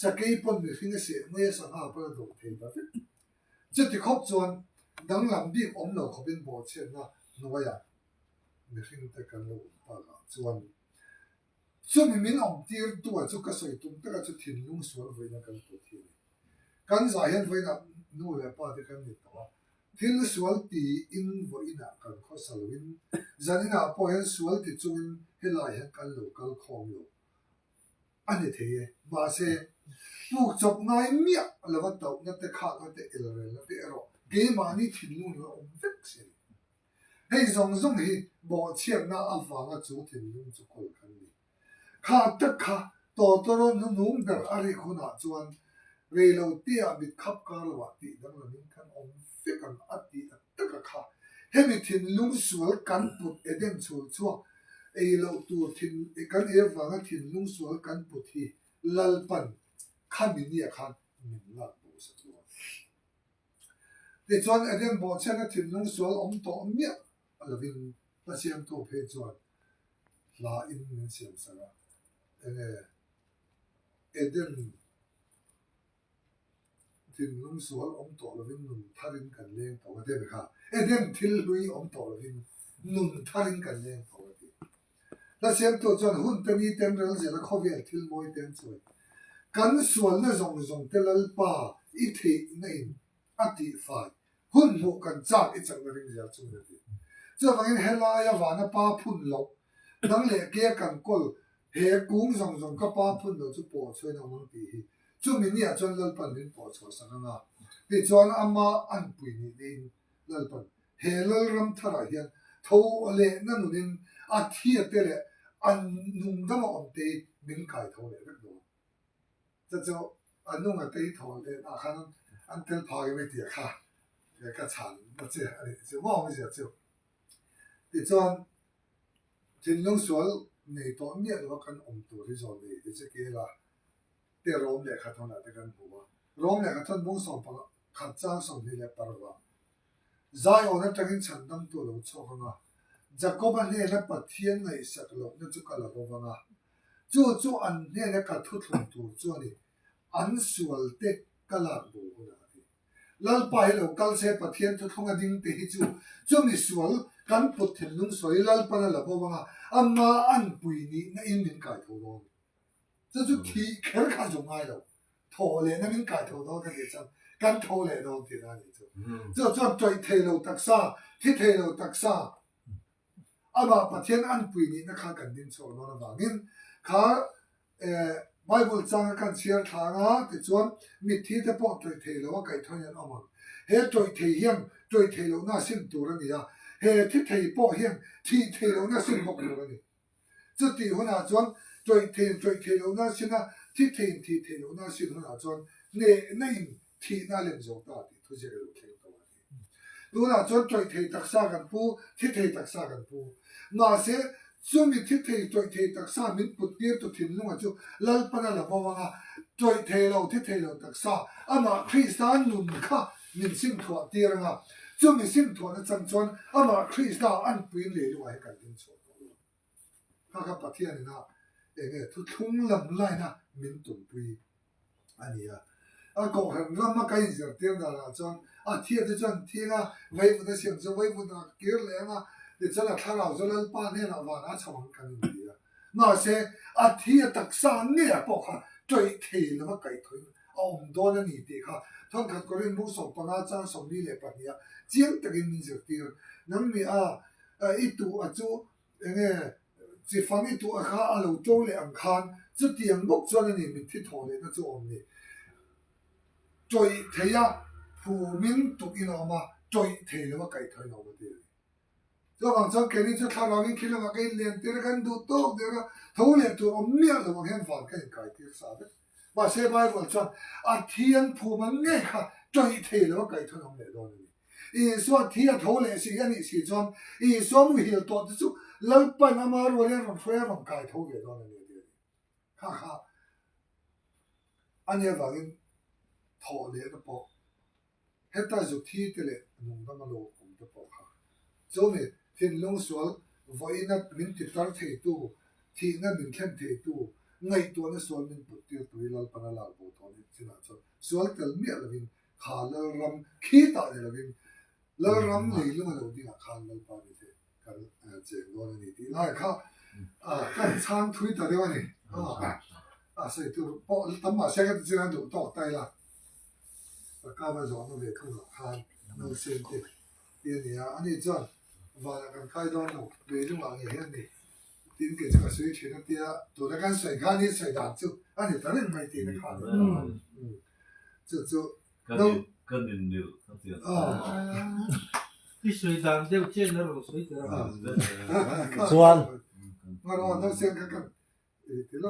sakei pawn mihring a seh mai a sangha pawn a dawh thei ta vek. Chuti khawp chuan danglam bik awm lo khawpin bawhchhiatna hnuaiah mihringte kan lo awm takah chuan chumi min awm tirtua chu ka sawi tum taka chu thinlung sual vawiina kan put hi a ni. Kan zah hian vawiinah nu leh pa te kan ni tawh a, thil sual tiin vawiinah kan khawsa loin zaninah pawh hian sual ti chungin helai hian kan lo kal khawm lo. A ni thei e. Mahse, puk chawp ngai miah lova tauhna te, khakna te, elrelna te erawh keimahni thinlung in a awm vek si a ni. Hei zawng zawng hi bawhchhiatna avanga chu thinlung chu kawl kan ni. Kha tak kha tawtawrawn hnunung ber a rik hunah chuan reiloteah mit khap kar loah tih danglamin kan awm vek ang a ti a taka kha hemi thinlung sual kan put Eden chhul chhuak ei loh tur thin kan ei avanga thinlung sual kan put hi Lalpan khami nia khan min lak bo sak dawn. Tichuan Eden bawhchhiatna thinlung sual awm tawh miah lovin hla siamtu phei chuan hla in min siam sak a, enge Eden Thinlung sual awm tawh lovin nun tharin kan leng tawh a ti a ni kha. Eden thil hlui awm tawh lovin nun tharin kan leng tawh a ti. Hla siamtu chuan hun te ni ten rel zela khawvel thil mawi te an sawi. Kan sualna zawng zawng te Lalpa i theihna in a tihfai hun hmuh kan chak i chakna ring zel chungin a ti. Chuvangin helaia vana pa phun loh nang leh ke kan kawl He kung zawng zawng ka pa phun lo chu pawh chhuain a awm ang tih hi chumi niah chuan Lalpan min pawh chhuah sak ang a, tichuan ama anpui nih neiin Lalpan he Lalram tharah hian tho lehna nunin a thiate leh a nungdama awmte hi min kai tho leh vek dawn. Chu chu a nunga te hi tho lehnaah khan an tel phak em i tih kha ka chhan na che a ni chu maw awmzia chu. Tichuan Thinlung sual nei tawh miah lo a kan awm tur hi zawn nei ti che kela te Rom lehkha thawnah te kan hmu a. Rom lehkha thawn bung sawmpakhat chang 26 ah Zion atangin chhandamtu a lo chhuak ang a, Jakoba hnena Pathian ngaihsak lohna chu ka la bo vang a, chu chu an hnena ka thuthlung tur chu a ni, an sualte ka lak bo hunah a ti. Lalpa hi lo kal se Pathian thuthlung a ding te hi chu chumi sual kan put thinlung sawi Lalpan a la bo anga ama anpui nihna in min kai tho dawn. Chu chu thih kher kha zawng ngai lo. Thaw lehna min kai tho dawn ka tih chuan kan tho leh dawn tihna a nih chu. Chu chuan tawih thei lo taksa, thi thei lo taksa Amah Pathian anpui nihna kha kan ding chhuak dawn avangin kha Bible changa kan chhiar thlang a, tichuan mitthi te pawh tawih thei lo a kaihthawin an awm ang. He tawih thei hian tawih thei lohna a sim tur a ni a, he thi thei pawh hian thih thei lohna a sim bawk tur a ni. Chutih hunah chuan tawih theiin tawih thei lohna a sin a, thi theiin thih thei lohna a sin hunah chuan hnehna in thihna a lem zo ta tih thuziak a lo thleng tawh a ni. Tunah chuan tawih thei taksa kan pu, thi thei taksa kan pu. Mahse, chumi thi thei tawih thei taksa min put tirtu thinlunga chu Lalpana la bo anga, tawih thei lo, thi thei lo taksa, amah Krista nun kha min simthuah tir anga, chumi simthuahna chang chuan amah Krista anpuiin leilungah hi kan ding chhuah tawh lo. Kha kha Pathianin a enge thuthlung lam laina min tumpui a ni a. A kohhran rama ka inzirtir danah chuan a thiate chuan thing a, vaivut a siam chu vaivut ah kir leh ang a, tichuan a thlarau chu Lalpa hnenah vanah a chho ang kan inti a. Mahse, a thi a taksa ngeiah pawh kha tawih thei lova kaihthawhin a awm dawn a ni tih kha thawnkhat Korin bung 15 chang 42 ah chiang takin min zirtir. Nangni a i tuh a chu Enge chi fang i tuah kha a lo to leh ang khan chutiang bawk chuan a ni mitthi thawh lehna chu awm ni. Tawih thei a phumin tuk in a awm a, tawih thei lo a kaihthawhin a awm a ti a ni. Chuvang chuan keini chu thlarauin khi lamah ka inlian tir a, kan duh tawk der a, tho leh tur awm miah lo ang hian van ka inkai tir sa vek. Mahse Bible chuan a thian phum ang ngei kha tawih thei lo a kaihthawhin a awm leh dawn a ni. Isua thi a tho leh si a nih si chuan Isua muhil tawh te chu Lalpan ama rual hian rawn hruai a rawn kai tho ve dawn a ni a ti a ni. Kha kha a nia vangin thawh lehna pawh heta zu thi te leh nungdam a lo awm te pawh kha chumi thinlung sual vawiina min ti tar theitu, thihna min thlen theitu, ngaihtuahna sual min put tir tui Lalpan a lak bo tawh ni chinah chuan sual tel miah lovin Kha Lalram khitah ni lovin Lalram leilung a lo dingah khan Lalpa ni te kan cheng dawn a ni tih lai kha kan chhang thui ta deuh a ni. A sawi tur pawh tam mahse ka ti chin a duh tawk ta ila. Ka kama zawhna ve thungah khan nausen te ti a ni a, ani chuan vanah kan kai dawn lo, leilungah ngei hian ni tin kei chu ka sawi thin a tia, tuna kan sawi khan hi sawi dan chu a ni ta reng mai tiin a khan a ni. Chu chu no. Kan in mil ka ti a. I sawi dan deuh chen a rawn sawi tel a. Chuan. Ngaro no sen kha kan ti lo.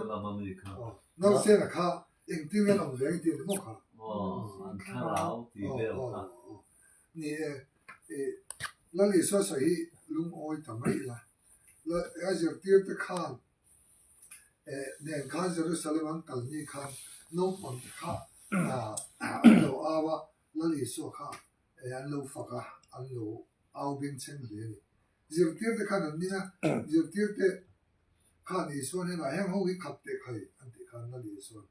No sen a kha engtin nge awm ve ti maw kha. An thlarau ti vel kha. Ni e Lal Isua sawi hi lungawi ta mai ila. A zirtir te khan nen khan Jerusalem an kal ni khan naupang te kha an lo au a, Lal Isua kha an lo fak a, an lo au bengchheng hle a ni. Zirtir te khan an ning a, zirtir te khan Isua hnenah heng ho hi khap teh khai an tih khan Lal Isua'n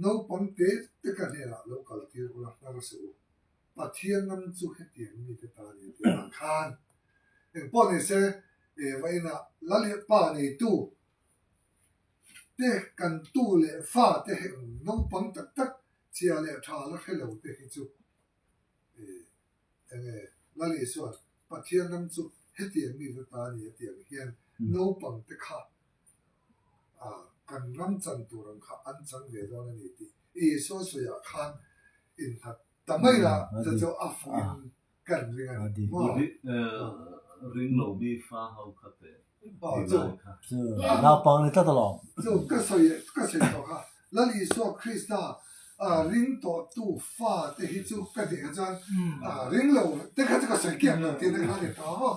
Naupang te te ka hnenah lo kal tir ula hnar suh u. Pathian ram chu hetiang mite ta a ni a tih avang khan engpawh ni se Eva inah Lal leh Pa neitu te kan tu leh fa te heng naupang tak tak chhia leh tha la hre lo te hi chu enge Lal Isua'n Pathian ram chu hetiang mite ta a ni a tih ang hian naupang te kha kan ram chan tur ang kha an chang ve dawn a ni tih Isua sawiah khan innghat ta mai la, chu chu a fuhin kan ring a ni maw? Ring lo mi fa ho kha teh ti lai kha. Chu naupang ni tlat alawm. Chu ka sawi ka sawi tawh kha, Lal Isua Krista ring tawh tu fa te hi chu ka tih kha chuan ring lo te kha chu ka sawi kiak lo tih te kha a ni tawh maw?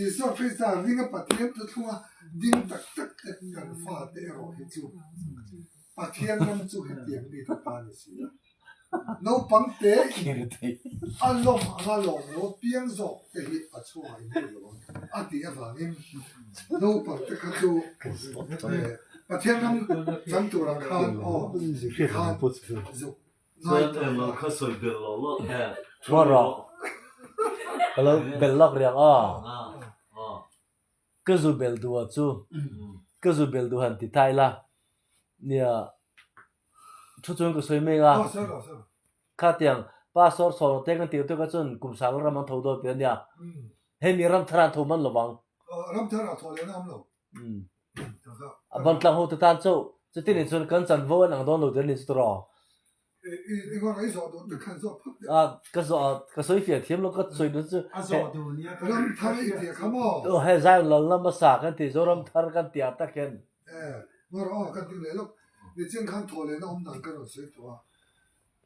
Isua Krista ringa Pathian thuthlunga ding tak tak te kan fate erawh hi chu Pathian ram chu hetiang mi te ta ni si a. Naupang te in a lawm anga lawm lo piang zawk te hi a chhungah in lut lo ang a tih avangin naupang te kha chu Pathian ram chang turah khan aw tikhan zuk Chuan englo kha sawi belh lo lawk he. Chuan rawh. Ka lo belh lawk riang aw. Ka zu belh duh ah chu ka zu belh duh han ti ta ila nia thu chuan ka sawi mek a. Khatiang pastor sawr te kan tih te kha chuan kum sang ram an tho dawn tih a nia. Hemi ram thar ah an tho man lovang. Ram thar ah tho leh na awm lo. A bantlang ho te tan chauh chutin in chuan kan chanvo an ang dawn lo tel ni chu tawh a ka zawh a ka sawi fiah thiam lo ka sawi duh chu he Zion lal na hmasa kan ti Zoram thar kan tih ah tak hian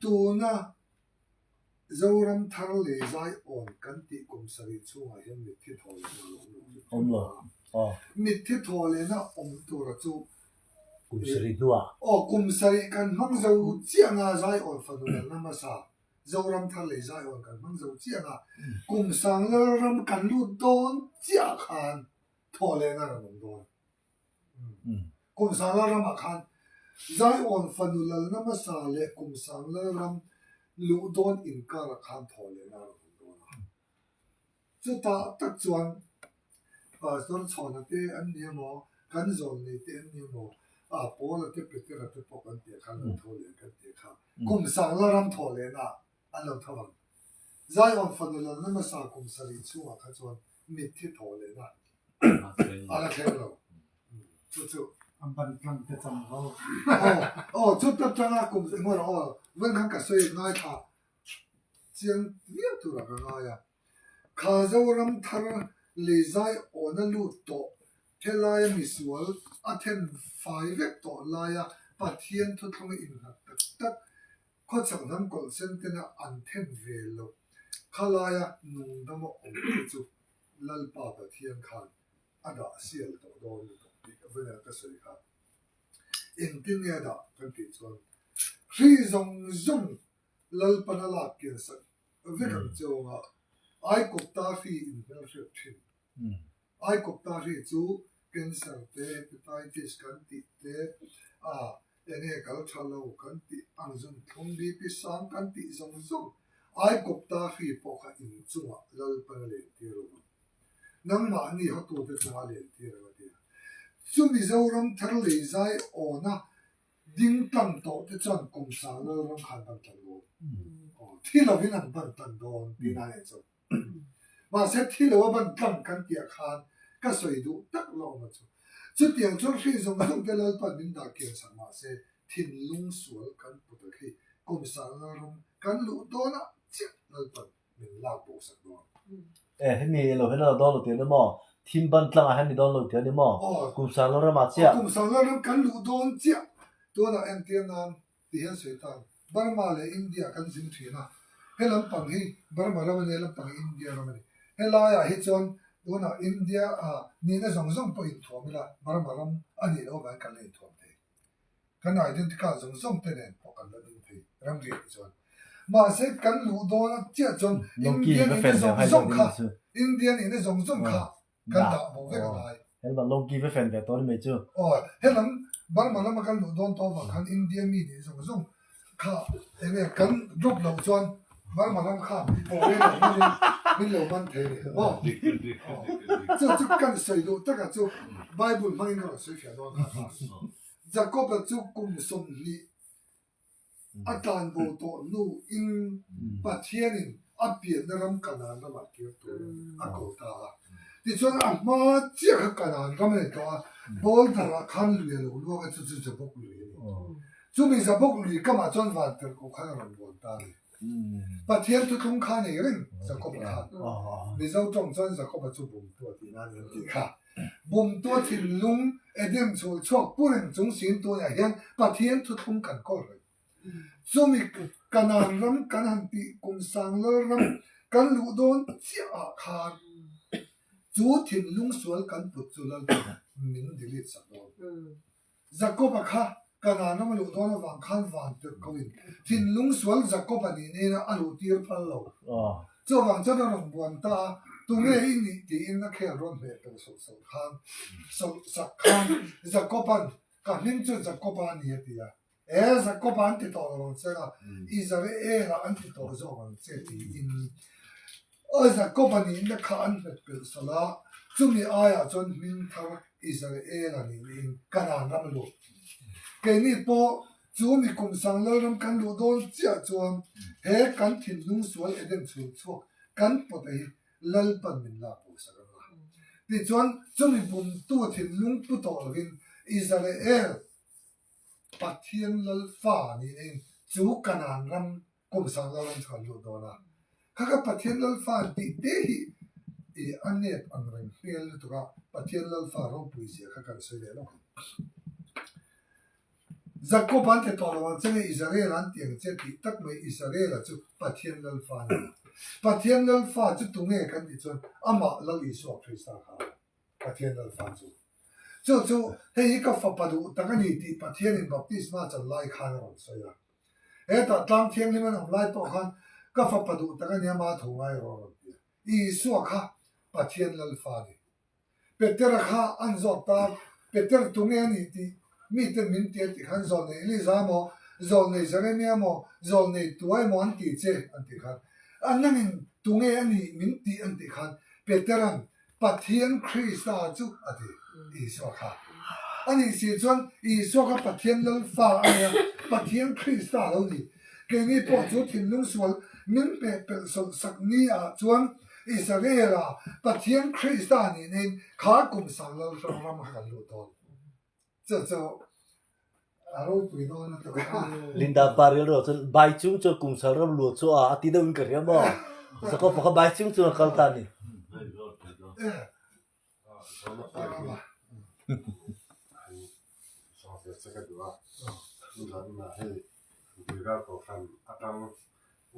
tuna. Zoram thar lei zai awn kan tih kum sarih chhungah hian mitthi thaw lehna a lo awm lo hrim hrim a. Mitthi thaw lehna awm tura chu Kum sarih hnuah. Aw, kum sarih kan hmang zo chiang a, zai awn fanu lalna hmasa Zoram thar lei zai awn kan hmang zo chiang a, kum sang Lalram kan lut dawn chiah khan thaw lehna a rawn awm dawn. Kumsang Lalramah khan Zion fanu lalna hmasa leh Kumsang Lalram luh dawn inkarah khan thaw lehna a rawn awm dawn a. Chutah tak chuan Pastor Chhawna te an ni emaw, kan zawlnei te an ni emaw, ah Paula te Petera te pawh kan tih khan lo tho leh kan tih kha Kumsang Lalram thaw lehna an lo tho ang. Zion fanu lalna hmasa kum sarih chhungah kha chuan mitthi thaw lehna a la thleng lo. Chu chu. A ban tlang te chang ho. Aw, aw, chu ta tanga kum engmaw rawh aw, vawiin khan ka sawi ngaithla chiang viau turah ka ngai a. Kha Zoram thar lei zai awna lut tawh helaia misual a then fai vek tawh laia Pathian thuthlunga innghat tak tak Khawchhak hnam kawlh sen tena an then ve loh khalaia nungdama awm te chu Lalpa Pathian khan a dah sial tawh dawn lutuk tih ka vena ka sawi kha. Engtin nge a dah kan tih chuan hri zawng zawng Lalpan a lak kian sak vek ang che awngah Aikawpta hri inhmelhriat thin. Aikawpta hri chu cancer te, hepatitis kan tih te, a enge kal tha lo kan tih ang zawng thlum BP sang kan tih zawng zawng Aikawpta hri pawh kha inchungah Lalpan a lentir lo ang. Nangmahni hotute chungah a lentir ang a ti a. Chu Mizoram thar lei zai awna ding tlang tawh te chuan kum sang Lalram kha an ban tlang dawn. Thi lovin an ban tlang dawn tihna a nih chu. Mahse thi lo a ban tlang kan tih khan ka sawi duh tak lo awm a chu. Chutiang chuan hri zawng zawng te Lalpan min dah kian sak mahse thinlung sual kan put a khi kum sang Lalram kan luh dawnah chiah Lalpan min lak bo sak dawn. E hemi ilo hian a la dawn lo tih a ni maw? Thim ban tlangah hian ni dawn lo tih a ni maw? Kum sang Lalramah chiah. Kum sang Lalram kan luh dawn chiah tunah entir nan Ti hian sawi tan. Burma leh India kan zin thin a, he lampang hi Burma ram a ni, he lampang hi India ram a ni. Helaiah hi chuan tunah India ah nihna zawng zawng pawh inthuam ila Burma ram a nih loh avangin kan la inthuam thei. Kan identity card zawng zawng te nen pawh kan la ding thei ramri ah hi chuan. Mahse kan luh dawn a chiah chuan India nihna zawng zawng kha India nihna zawng zawng kha kan dah bo vek a ngai. Helam lawngki va fen ve tawh ni mai chu. Aw, helam Burma lama kan luh dawn tawh avang khan India mi nih zawng zawng kha enge kan drop loh chuan Burma lam kha pawh lo man in min lo man thei ni maw. Chu chu kan sawi duh takah chu Bible hmangin ka rawn sawi fiah dawn kha kha. Jacob-a chu kum 20 A tlan bo tawh hnuin Pathianin a pianna ram Kanaan ramah kir turin a ko ta a. Tichuan a hma chiah kha Kanaan ram a ni tawh a, Boulder-ah khan lui a lo luang a, chu chu Jabok lui a ni. Chumi Jabok lui kamah chuan van tirhkoh khan a rawn buan ta a ni. Pathian thuthlung kha nei reng Jakob-a khan. Mizo tawng chuan Jakob-a chu bumtu a tihna a ni an tih kha. Bumtua thinlung Eden chhul chhuak pu reng chung sin tunah hian Pathian thuthlung kan kawl reng. Chumi Kanaan ram kan han tih kum sang lal ram kan luh dawn chiah ah khan chu thinlung sual kan put chu Lalpa min delete sak dawn. Jakob-a kha Kanaan ram a luh dawn avang khan van tirh ko in thinlung sual Jakob-a nih nena a luh tir phal lo. Chuvang chuan a rawn buan ta a, tunge i nih tiin a khel rawn hmeh tawh sawlh sawlh khan sawlh sak khan Jakob-a'n ka hming chu Jakob-a a ni a ti a. E Jakob-a an ti tawh lo ang che a, Israel-a an ti tawh zawk ang che tiin Aw Jakob-a nihna kha an hmet pelh sawlh a, chumi aiah chuan hming thar Israel-a nihnain Kanaan ram a lut. Keini pawh chu mi kum sang Lalram kan luh dawn chiah chuan he kan thinlung sual Eden chhul chhuak kan pawta hi Lalpan min lak bo sak ang a. Tichuan chumi bumtu thinlung pu tawh lovin Israel Pathian Lalfa nihnain chu Kanaan ram Kum sang lo an chhuan luh dawn a, kha kha Pathian Lalfa an tih te hi i a nep ang reng hmel lutuk a, Pathian Lalfa ropui zia kha kan sawi leh lawk ang. Jakob an ti tawh lo ang che nge Israel an ti ang che tih tak mai Israela chu Pathian Lalfa a ni. Pathian Lalfa chu tunge kan tih chuan amah Lal Isua Krista kha a ni. Pathian Lalfa chu. Chu chu hei hi ka fapa duh tak a ni tih Pathianin baptisma chan lai khan a rawn sawi a. Hetah tlang thianghlim an awm lai pawh khan ka fapa duh tak a ni ama thu ngai rawh a rawn ti a. Isua kha Pathian Lalfa a ni. Petera kha an zawt ta, Peter tunge a nih tih mite min ti a tih khan zawlnei Eliza emaw, zawlnei Jeremia emaw, zawlnei tua emaw an ti che an tih khan a nangin tunge a nih min tih an tih khan Petera'n Pathian Krista chu a ti, Isua kha. A nih si chuan Isua kha Pathian Lalfa a nia, Pathian Krista a lo ni. Keini pawh chu thinlung sual min peh pelh sawlh sak ni ah chuan Israel-a Pathian Krista nih neiin kha kum sang lal hrang ram kha kan luh dawn. Chu chu a ropui dawn a tuk a. Linda pa rilru chuan bai chung chuan kum sang ram luh chu a a ti deuh in ka hria maw? Jakob-a kha bai chung chuan a kal ta a ni.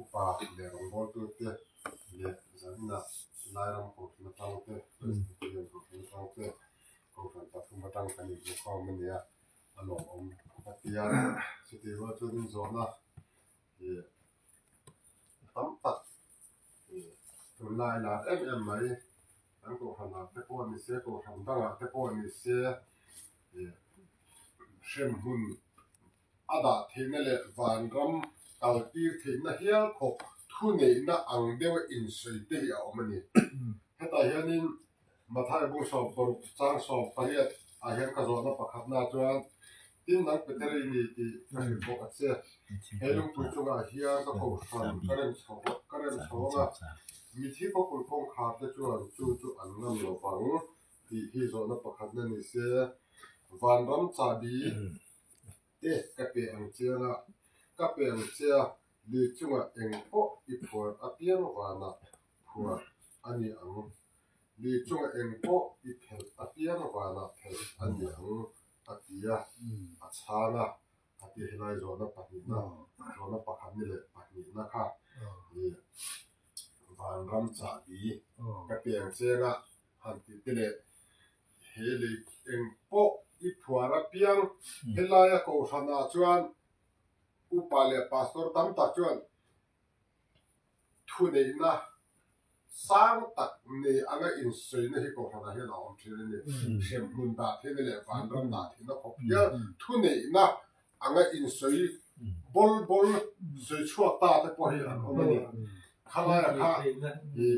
Upa leh rawngbawltute leh zaninah Lairam Kohhran atangte, Presbyterian Kohhran atangte, Kohhran pathum atang kan inhmukhawm a nia, a lawmawm a ti a. Chutih rual chuanin zawhna ih tam tak ih tunlai lar em em mai kan Kohhranah te pawh ni se, Kohhran dangah te pawh ni se ih hremhmun A dah theihna leh vanram kaltir theihna hial khawp thuneihna ang deuha insawi te hi a awm a ni. Hetah hianin Mathai bung 60 chang 18 ah hian ka zawhna pakhatna chuan, Tin nang Peter i ni tih ka hrilh bawk a che. He lungpui chungah hian ka kohhran ka rem chho ka rem chho ang a, mithi khawpui kawngkhar te chuan chu chu an ngam lo vang tih hi zawhna pakhatna ni se. Vanram chahbi Te ka pe ang che a, ka pe ang che a, lui chungah eng pawh i phuar apiang vanah phuar a ni ang, lui chungah eng pawh i phelh apiang vanah phelh a ni ang, a ti a, a chhang a, a ti helai zawhna pahnihna, zawhna pakhat ni leh pahnihna kha i vanram chahbi ka pe ang che a, han tih te leh He lei eng pawh i phuar apiang helaia kohhranah chuan upa leh pastor tam tak chuan thuneihna sang tak nei anga insawina hi kohhranah hian a awm thin a ni. Hremhmun dah theihna leh vanram dah theihna khawp hial thuneihna anga insawi bawl bawl sawi chhuak ta te pawh hi an awm a ni. Khalaia kha i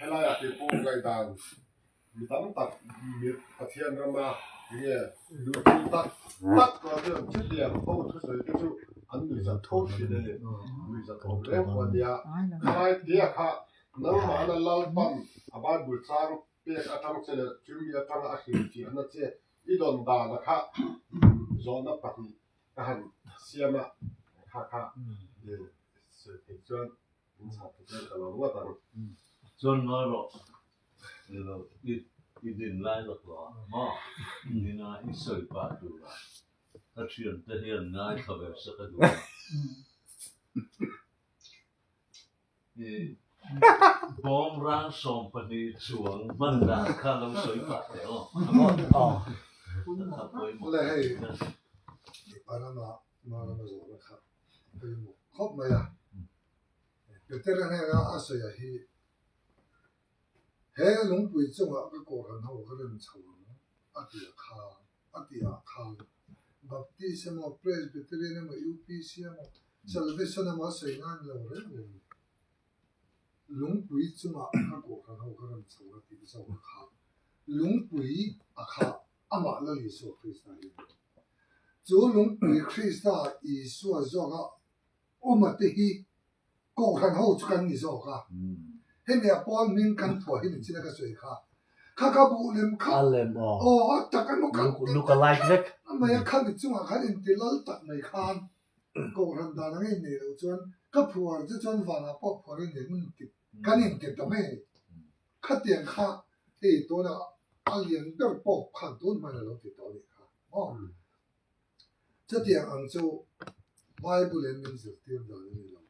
Helaiah tih pawh ngaihdan mi tam tak mi Pathian rama nge luhpui tak tak tur chuan chutiang ho thusawi te chu an nuihzat tho thin a ni. Nuihzat awm reng pawh a nia. Khalai tia kha nangmahna Lalpan a Bible chang pek atang che leh chumi atanga a hrilhfiahna che i dawn dana kha zawhna pahnih ka han siam a, kha kha sawi theih chuan Chuan ngawi rawh, ni lo i i din lai lawk lo a maw? Nina i sawi pah tura ka thiante hian ngaithla ve se ka duh a. I bawm rang 12 chuang hman dan kha lo sawi pah teh aw. Ka pawimawh. Le hei, mipa lama Marama zawhna kha. Pawimawh khawp mai a. Petera hnena a sawi a hi, He lungpui chungah ka kawhhran ho ka rem chho ang a ti a kha a ti ah khan Baptist emaw Presbyterian emaw UPC emaw Salvation emaw a sawi nan lo reng reng ni. Lungpui chungah ka kawhhran ho ka rem chho a tih zawk a kha. Lungpui a kha amah Lal Isua Krista hi a ni. Chu lungpui Krista Isua zawka awma te hi Kohhran ho chu kan ni zawk a. Hemi a Paul hming kan phuah hi nichina ka sawi kha. Kha ka buh lem kha. A lem aw. Aw a tak emaw kha. Look alike vek. A mai a khami chungah khan inti lal tak mai khan Kohhran dan anga innei loh chuan ka phuar chu chuan vanah pawh phuar a nei mun ti kan inti ta mai a ni. Khatiang kha hei tunah a lian ber pawp khan tun hmain a lo ti tawh a nih kha maw. Chutiang ang chu Bible in min zirtir dan a ni lo.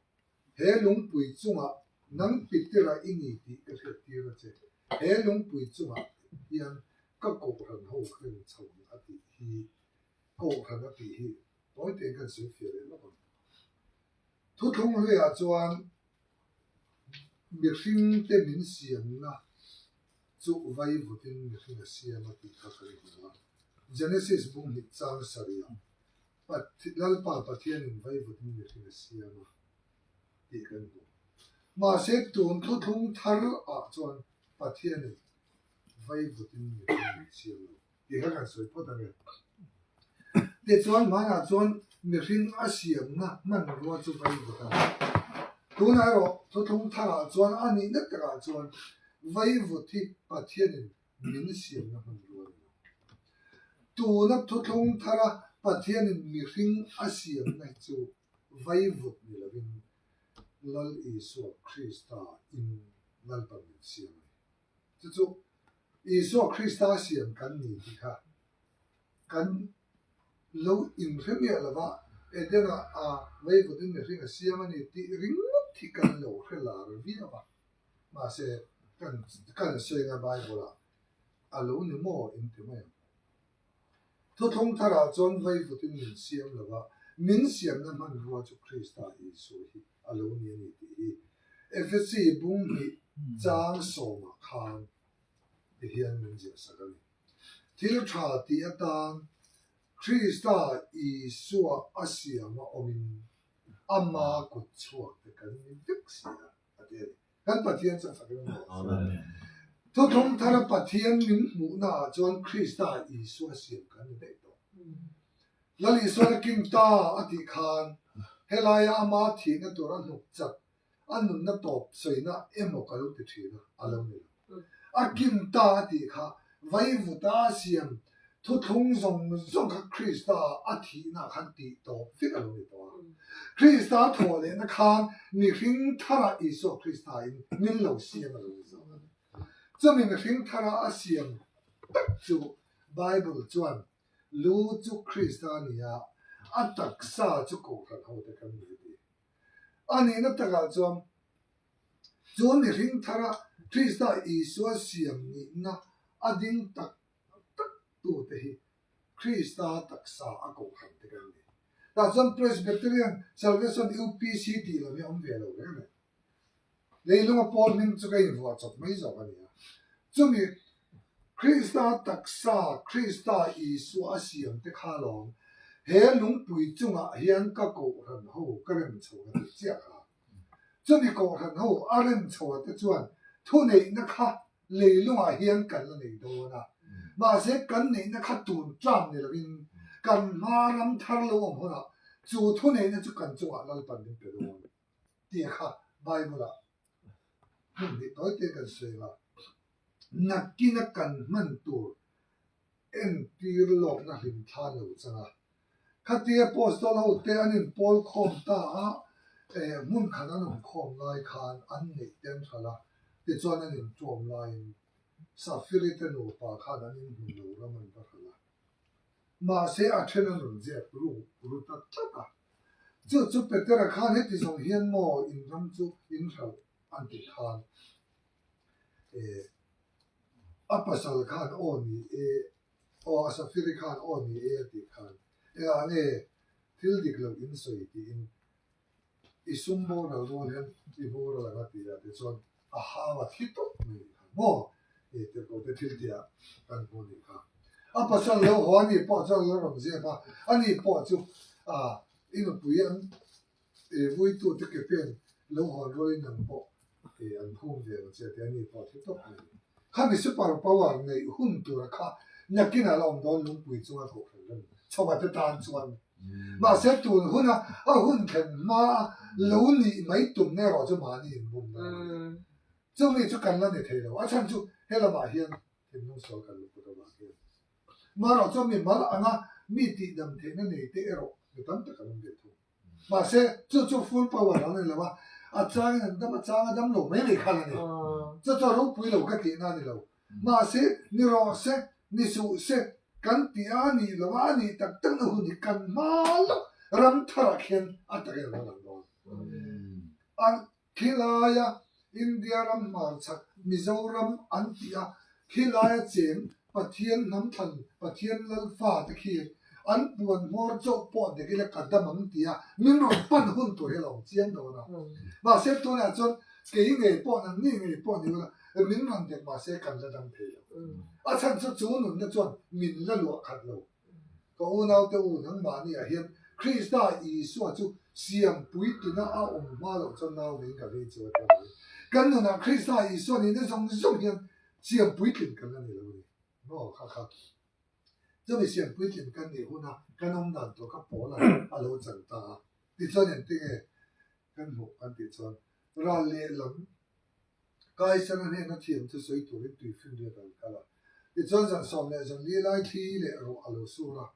He lungpui chungah nang Petera i ni tih ka hriattir a che. He lungpui chungah hian ka kohhran ho ka rin chho ang a tih hi kohhran a tih hi tawi tein kan sawi fiah leh lawk ang. Thuthlung hluiah chuan mihringte min siamna chu vaivutin mihring a siam a tih kha kan hmu a. Genesis bung hnih chang sarih Lalpa Pathianin vaivutin mihring a siam a tih kan hmu. Mahse tun thuthlung thar ah chuan Pathianin vaivutin mihring min siam lo. Tih kha kan sawi phawt ange. Tichuan hmanah chuan mihring a siamna hmanrua chu vaivut a ni. Tunah erawh thuthlung tharah chuan a nihna takah chuan vaivut hi Pathianin min siamna hmanrua a ni lo. Tuna thuthlung thara Pathianin mihring a siamna hi chu vaivut ni lovin Lal Isua Krista in Lalpa min siam a ni. Chu chu Isua Krista siam kan ni tih kha kan lo inhre miah lo va, Edena a veivutin mihring a siam a ni tih ringawt hi kan lo hre lar viau a. Mahse, kan kan sawi anga Bible-ah a lo ni maw in ti mai ang. Thuthlung tharah chuan veivutin min siam lo va, min siamna hmanrua chu Krista Isua hi a lo ni a ni tih hi Efesi bung hnih chang sawmah khan ti hian min ziahsak a ni. Thil tha tih atan Krista Isua a siama awmin ama kut chhuak te kan ni vek si a, a ti a ni. Kan Pathian chu a fak em em a ni. Thuthlung thara Pathian min hmuhna ah chuan Krista Isua siam kan ni daih tawh. Lal Isuan a kim ta a tih khan helaia ama thihna tur a hnuk chat a nunna tawp sawina emaw ka lo ti thin a, a lo ni lo. A kim ta a tih kha vaivuta a siam thuthlung zawng zawng kha Krista a thihna khan tih tawp vek a lo ni tawh a. Krista thawh lehna khan mihring thara Isua Krista in min lo siam a lo ni zawk a ni. Chumi mihring thara a siam tak chu Bible chuan Lu chu Krista a ni a, a taksa chu Kohhran hote kan ni a ti. A nihna takah chuan chu mihring thara Krista Isua siam nihna a ding tak tak tute hi Krista taksa a Kohhran te kan ni. Tah chuan Presbyterian, Salvation, UPC tih lam hi a awm ve lo reng a ni. Leilunga pawl hming chu ka invuah chawp mai zawk a ni a. Chumi Krista taksa, Krista Isua a siam te kha lawm, he lungpui chungah hian ka kohhran ho ka rem chho a ti chiah kha. Chumi kohhran ho a rem chho a te chuan thuneihna kha leilungah hian kan la nei dawn a. Mahse kan neihna kha tun tlam ni lovin kan hma ram thar lo awm hunah chu thuneihna chu kan chungah Lalpan min pe dawn. Tih kha Bible-ah hmun hnih tawi te kan sawi a, nakina kan hman tur entir lawkna hlim thla lo chang a. Khatia Apostol ho te an inpawl khawm ta a, eh hmun khat an awm khawm lai khan an neih te an hralh a, tichuan an inṭawm laiin Safiri te nupa khan an inhmun lo ram an va hralh a. Mahse a then a rawn ziak ru ru ta tlat a. Chu chu Petera khan heti zawng hian maw in ram chu in hralh an ti khan eh a pasal khan aw ni e aw a Safiri khan aw ni e a tih khan engah nge thil dik loh in sawi tiin I sum boral rual hian i boral ang a ti a tichuan a hau a thi tawp mai a nih kha maw? I tirhkoh te thil tih ah kan hmu a nih kha. A pasal lo haw a nih pawh chuan a lo rawn zep a, a nih pawh chu ah i nupui an i vuitu te ke pen lo hawn rualin nang pawh i an phum ve ang che tia a nih pawh a thi tawp mai a ni. Khami super power neih hun tura kha nakinah la awm dawn lungpui chunga kohhran rem chhawma te tan chuan Mahse tun huna a hun thlen hma a lo nih mai tumna erawh chu mahni inbumna a ni. Chumi chu kan la ni thei lo. A chhan chu he lamah hian thinlung sual kan la put avang hian. Marawh chuan mi mal anga mi tihdam theihna nei te erawh mi tam tak an awm ve thung. Mahse chu chu full power an ni lo a, a changin an dam a chang a dam lo mai mai khan a ni. Chu chu a ropui lo ka tihna a ni lo. Mahse ni rawh se, ni suh se. Kan tih a nih lo a, a nih tak takna hun hi kan hma lawk ram tharah khian a takin a lo lang dawn. A khilaia India ram hmarchhak Mizoram an tih a, khilaia cheng Pathian hnam thlan Pathian lal fa te khi an puan hmawr chauh pawh dek ila ka dam ang tih a min rawn pan hun tur hi a lo awm chiang dawn a. Mahse tunah chuan kei ngei pawh nangni ngei pawh ni ula min rawn dek mahse kan la dam thei lo. A chhan chu chu nunna chuan min la luah khat lo. Ka unaute u nangmahni ah hian Krista Isua chu siam puitlina a awm hma loh chuan nau neiin ka vei chu a ti a ni. Kan nunah Krista Isua nihna zawng zawng hian siam puitlin kan la ni lo a ni. Maw kha kha. Chumi siam puitlin kan nih huna kan awm dan tur kha pawl a a lo chan ta a. Tichuan engtinge kan hmuh kan tih chuan ral lehlam Kaisara hnena thiam chu sawi turin tuifinriat an kal a. Tichuan zan 14 lai thli leh ruah a lo sur a,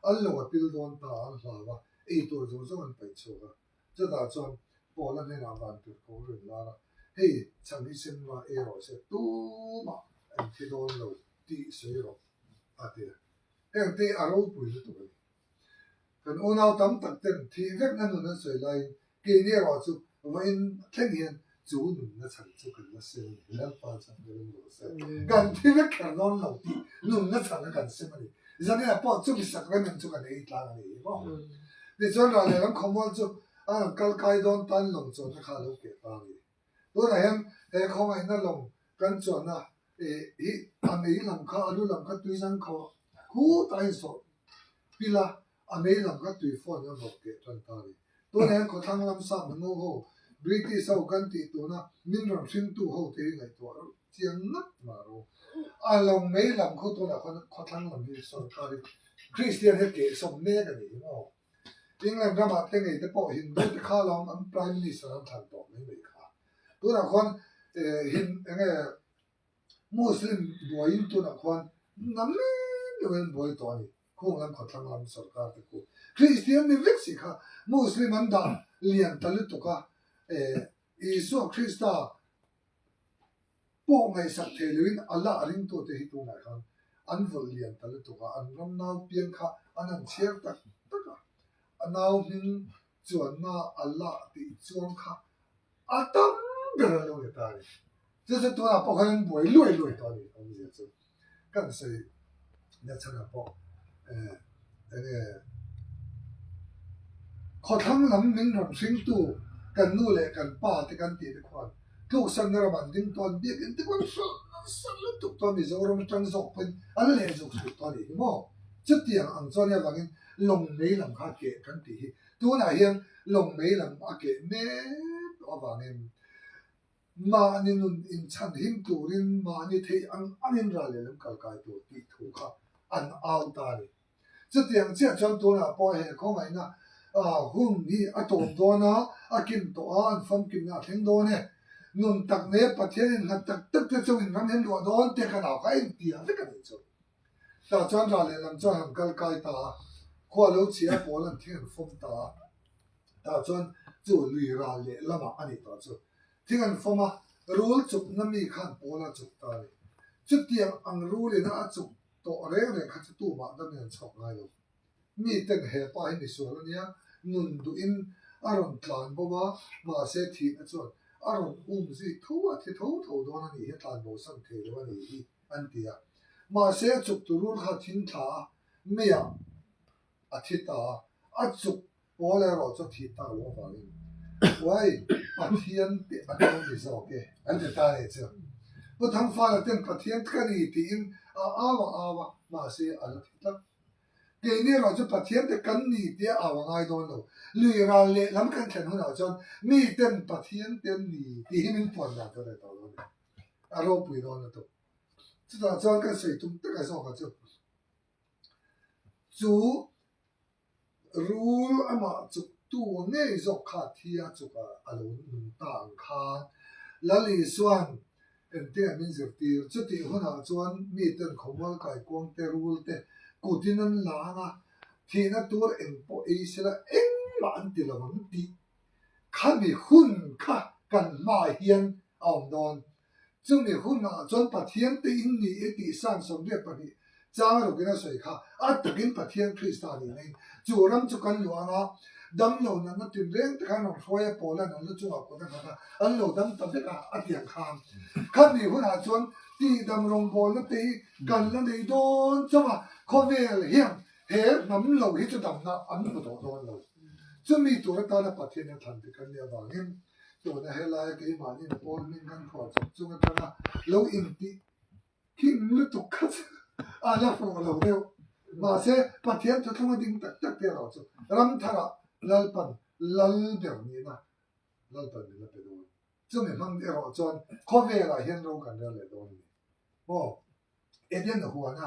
an lo a pil dawn ta a, an hlau a, ei tur zawng zawng an paih chhuak a. Chutah chuan Paula hnenah van tur ko rawn lar a, Hei, chhang hi sem la ei rawh se, tumah an thi dawn lo tih sawi rawh, a ti a. Heng te hi a ropui lutuk a ni. Kan unau tam tak ten thih vekna nun an sawi laiin keini erawh chu vawiin thleng hian chu nunna chhan chu kan la sem a ni. Lalpa chuan ka ring rawh se. Kan thi vek kher dawn lo tih nunna chhan a kan sem a ni. Zaninah pawh chumi sacrament chu kan ei tlang a ni hi maw. Tichuan ral lehlam khawmual chu a rawn kal kai dawn tan lawng chuanna kha a lo keh ta a ni. Tunah hian he khawngaihna lawng kan chuanna hi a mei lam kha a lu lam kha tui zang kho khutah a insawh pil a, a mei lam kha tui fawn a vawk keh tan ta a ni. Tunah hian khawthlang lam sap hnu ho British ho kan tih tuna min rawn hringtu ho te hi ngaihtuah chiang ngat mah ro. A lawng mei lam khu tunah khuan khawthlang lam hi sorkar hi Kristian hi kehsawm mek a ni hi maw. England ramah te ngei te pawh Hindu te kha lawm an Prime Minister an thlan tawh mai mai kha. Tunah khuan Hin enge Muslim buaiin tunah khuan nam lem deuhin an buai tawh a ni. Khung lam khawthlang lam sorkar te khu Kristian ni vek si kha Muslim an dah lian ta lutuk a Isua Krista pawh ngaihsak thei loin Allah a ringtute hi tunah khan an vawlh lian ta lutuk a, an ram nau piang kha an han chhiar tak tak a, a nau hming chuanna Allah tih chuang kha a tam ber an lo ni ta a ni. Chu chu tunah pawh khan an buai luai luai tawh a ni awmzia chu. Kan sawi nachhanah pawh eh enge khawthlang lam min rawn hringtu kan nu leh kan pa te kan tih te khuan tluksanna ram an ding tawn biak in te khuan hralh nasa lutuk tawh a Mizoram atang zawk pawhin an leh zuk zuk tawh a nih hi maw? Chutiang ang chuan hei avangin lawng mei lam kha a keh kan tih hi tunah hian lawng mei lam a keh mek tawh avangin Mahni nun inchhan him turin mahni theih ang angin ral lehlam kal kai tur tih thu kha an au ta a ni. Chutiang chiah chuan tunah pawh he khawngaihna hun hi a tawp dawn a, a kim tawh a, an famkimna a thleng dawn e. Nun tak nei Pathian innghat tak tak te chu inram hian luah dawn te kan au kha a intia vek a nih chu. Tah chuan ral lehlam chuan han kal kai ta a, khua lo chhia pawl an thing an fawm ta a. Tah chuan chu lui ral leh lamah a nih tawh chu. Thing an fawm a, rul chukna mi khan pawl a chuk ta a ni. Chutiang ang rulin a chuk tawh reng reng kha chu tumah damin an chhuak ngai lo. Mi ten he pa hi misual a nia, nun duhin a rawn tlan bo a, mahse thihna chuan a rawn um zui tho a, thi tho tho dawn a nih hi, a tlan bosan thei lo a nih hi an ti a. Mahse a chuktu rul kha a thing thla a, meiah a thi ta a, a chuk pawl erawh chu a thih tak loh avangin Uai, Pathian teh a lo ni zawk e, an ti ta a nih chu. Pu Thangfala ten Pathian ka ni tiin a au a au a, mahse a la thi tlat. Keini erawh chu Pathian te kan ni tia au a ngai dawn lo. Lui ral lehlam kan thlen hunah chuan mi ten Pathian te an ni tih hi min puan dan tur a ni tawh lo a ni. A ropui dawn lutuk. Chutah chuan kan sawi tum taka zawkah chu Chu rul amah chuktu ngei zawk kha thi a chukah a lo nung ta ang khan Lal Isua'n engtinah min zirtir. Chutih hunah chuan miten khawmual kaikuang te rul te kutin an lang a, thihna tur eng pawh ei sela engmah an ti lo ang tih khami hun kha kan hmaah hian a awm dawn. Chumi hunah chuan Pathian te in ni e tih Psalm 82. Chang rukin a sawi kha, a takin Pathian Krista nihna in chu ram chu kan luah anga damlo natna tinreng te khan rawn hruai a Paulan an lu chungah kut a nghat a, an lo dam ta vek a a ti ang khan. Khami hunah chuan tihdam rawngbawlna te hi kan la nei dawn chauh a, khawvel hian he hnam lo hi chu damna an hmu tawh dawn lo. Chumi tur atana Pathian a thlan te kan nih avangin tuna helaia keimahni Paul hming kan phuah chawp chung atanga lo intih Thing lutuk kha chu a la fuh lo deuh. Mahse, Pathian thuthlung a ding tak tak te erawh chu Ramtharah Lalpan lal ber nihna Lalpan min la pe dawn. Chumi hmang erawh chuan khawvelah hian ro kan rel leh dawn a ni. Maw? Eden huana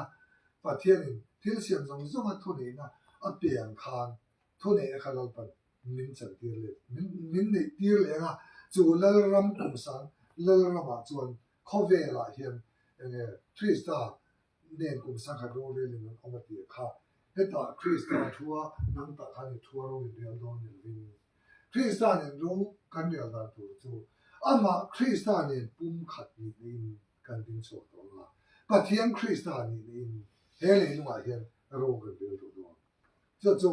Pathianin thil siam zawng zawnga thuneihna a pe ang khan thuneihna kha Lalpan min chantir leh min neihtir leh ang a, chu Lalram kumsang Lalramah chuan Khawvelah hian enge Krista nen kum sangkhat rorelin an awm a tih kha hetah Krista thua nang tah khan i thua ro in rel dawn ni lovin Krista nen ro kan rel dan tur chu amah Krista nen pumkhat nihna in kan ding chhuak tawh ang a, Pathian Krista nihna in he leilungah hian ro kan rel tawh dawn. Chu chu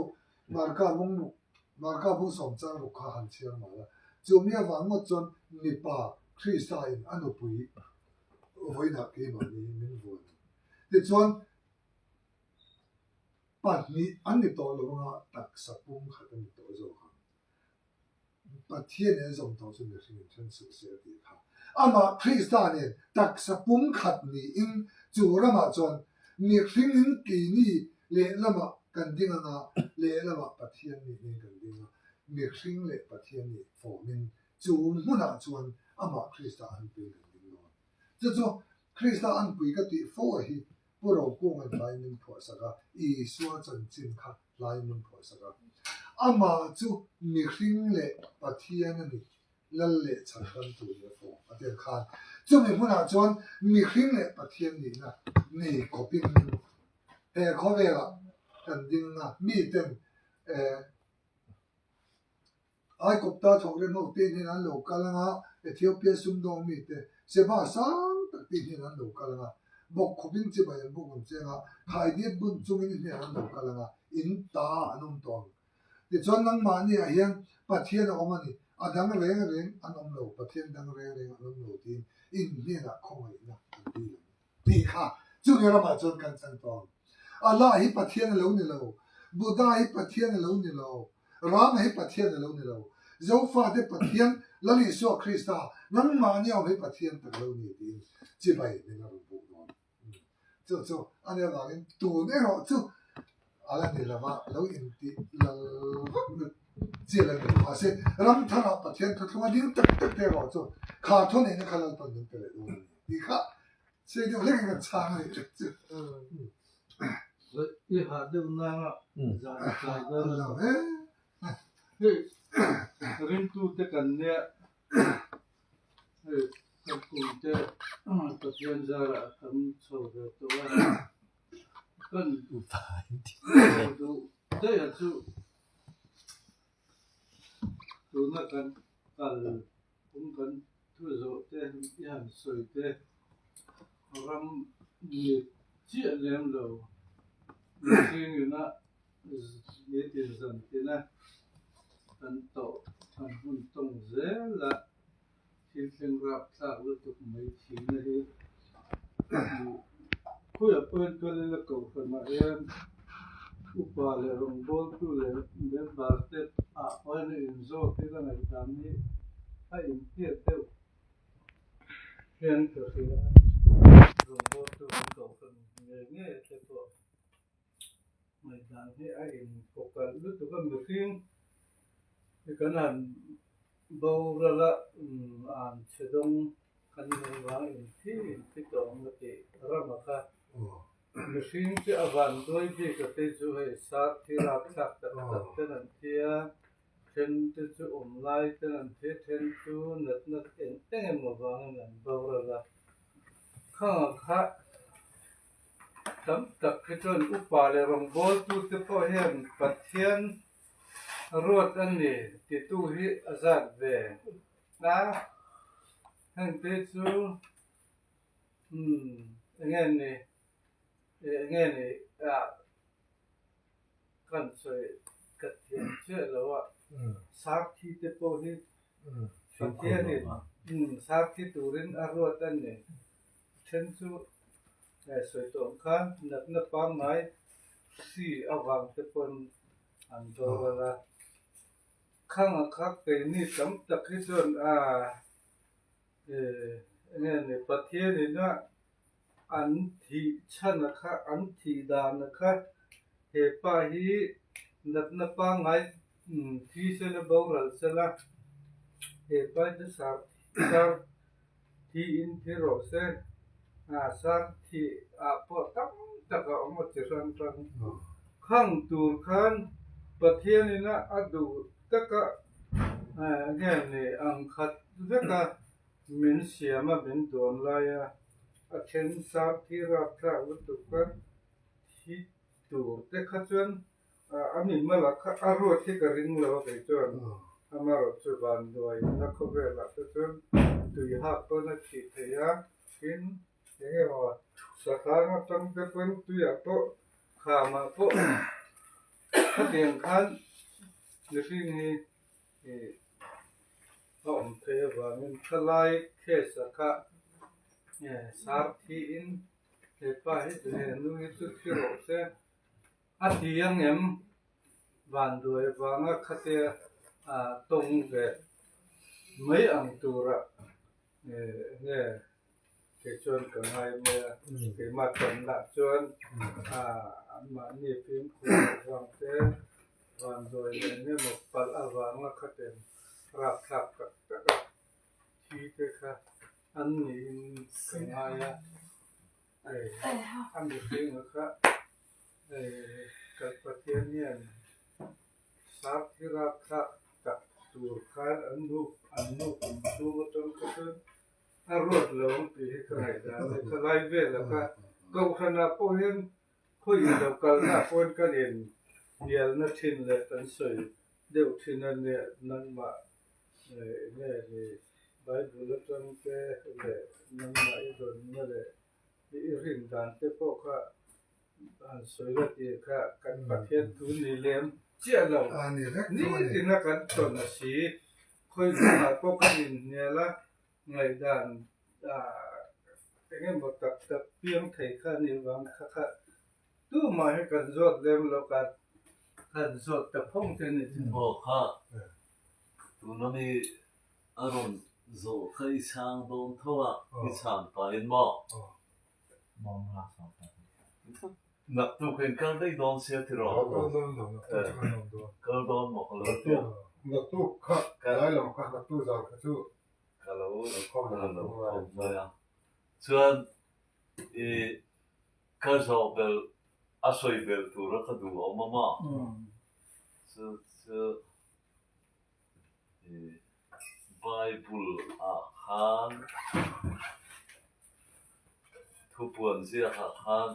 Marka bung ruk, Marka bung sawm chang ruk kha han chhiar mal a. Chu mi avang ngawt chuan mipa Krista in a nupui vawiinah keimahni min vuan ang. Tichuan pahnih an ni tawh lo anga taksa pum khat a ni tawh zawk ang. Pathian in a zawm tawh chu mihring in then suh se a tih kha. Amah Krista nen taksa pumkhat niin chu ramah chuan mihring in keini lehlamah kan ding anga lehlamah Pathian nih nen kan ding a, mihring leh Pathian nih fawmin chu hmunah chuan amah Krista anpui kan ding dawn. Chu chu Krista anpui ka tih fo a hi Pu Rokunga'n hlai min phuahsak a, Isua chanchin kha hlai min phuahsak a. Amah chu mihring leh Pathian a ni, Lal leh chhanhramtu ni a fawm a tel khan. Chumi hmunah chuan mihring leh Pathian nihna nei kawpin he khawvelah kan ding a, miten eh, Aikawpta thawk rem ho te hnen an lo kal ang a, Ethiopia sumdawng mite Seba sang tak te hnen an lo kal ang a, bawk khawpin chibai an buk ang che ang a, khaidiat bun chungin i hnen an lo kal ang a, in ta an awm tawh ang. Tichuan nangmahniah hian Pathian a awm a ni, a dang reng reng an awm lo, Pathian dang reng reng an awm lo tiin in hnenah khawngaihna an dil ang. Tih kha chumi ramah chuan kan chang tawh ang. Allah hi Pathian a lo ni lo, Buddha hi Pathian a lo ni lo, Rama hi Pathian a lo ni lo, Zofate Pathian Lal Isua Krista nangmahni awm hi Pathian tak lo ni tiin chibai min a rawn buk dawn. Chu chu a nih avangin tun erawh chu a la ni lova lo intih lal vak na chi a la ni lo. Mahse ram tharah Pathian thuthlung a ding tak tak te erawh chu kha thuneihna kha Lalpan min pe leh dawn a ni tih kha sei deuh hlekin kan chhang a ni tlat chu. I hah deuh nanga zan tlai dawn a lo. Hei ringtute kan nia hei kan kumte Pathian zarah kan chho ve tawh a. Kan duh daih a chu tuna kan kal kum kan thu zawh te i han sawi te ram mit chiah lem lo mihring ina nitin zan tina kan tawh kan hun tawng zel a. Thil thleng rap thlak lutuk mai thihna hi khawiah pawh hian kal ila kohhranah hian upa leh rawngbawltu leh member te ah pawh hian a inzawt hi ka ngaihdan hi a intiat deuh hian ka hria a, rawngbawltu an kohhran ngei ngei te pawh ngaihdan hi a inkawkalh lutuk a mihring hi kan han Boral a an chhe dawng kan nei vang inthi inthi tawh ang a tih rama kha mihring chu a van duai bik a tei chu hei sar thi rap thlak tak tak ten an thi a, then te chu awm lai ten an thi a, then chu natna eng eng emaw vangin an boral a, khangah kha tam tak hi chuan upa leh rawngbawltute pawh hian Pathian Ruat a ni titu hi a zat ve a, hengte chu umm eng nge ni? Enge ni ah kan sawi ka thiam chiah lo a, Sarthi te pawh hi Pathianin Sarthi turin a ruat a ni. Then chu sawi tawh ang khan natna pangngai hri avang te pawn an boral a. Khang a kha keini tam tak hi chuan enge ni Pathianin a an thih chhan a kha an thih dan a kha he pa hi natna pangngai thi sela boral sela he pa hi chu sar sar thiin thi rawh se sar thih ah pawh tam tak a awm a chi hrang hrang khang tur khan Pathianin a a duh taka nge ni ang khat veka min siam a min dawn laia a then sar thi rapthlak lutuk a thi tur te kha chuan A mi mala kha a ruat hi ka ring lo a kei chuan amarawh chu vanduai na khawvelah te chuan tui hak pawn a thih theih a, tin eng emaw sahrang atang te pawn tuiah pawh khamah pawh khatiang khan mihring hi ih a awm theih avangin thalai case ah kha sar thiin hepa hi he nu hi chu thi rawh se. A ti ang em? Vanduai avanga khatia tawng ve mai ang tura nge kei chuan ka ngai mai a, keimah tanna chuan anmahni fimkhur avang te vanduai leh eng emaw palh avanga khatiang rapthlak tak tak a thi te kha an niin ka ngai a. A mihring kha kan Pathian hian Sarthira kha tak tur khan an nu an nu kum chhung atang kha chuan a ruat lo ang tih hi ka ngaihdan a ni. Thalai vela kha Kohhranah pawh hian khawi lo kalna pawhin kan in hnialna thin leh kan sawi deuh thin a nia nangmah Enge ni Bible atang te leh nangmah i dawnna leh i rin dan te pawh kha han sawi la tih kha kan Pathian thu ni lem chiah lo. Nitin a kan tawn a si. Khawi hmunah pawh kan inhnial a, ngaihdan eng emaw tak tak piang thei kha a nih vang kha kha Tumah hi kan zawt lem lo kan kan zawt ta phawng te ni chu. Aw kha tuna mi a rawn zawh kha i chhang dawn tho a i chhan pahin maw? Naktuk in kal daih dawn sia tiraw? Kal dawn lo naktuk chu kan awm dawn. Kal dawn maw ka lo tia. Naktuk kha lai lam kha naktuk zan kha chu ka lo ka lo khawm mai a chuan i Ka zawh belh a sawi belh tura ka duh awm a maw? Chu chu Bible ah khan thupuan ziak ah khan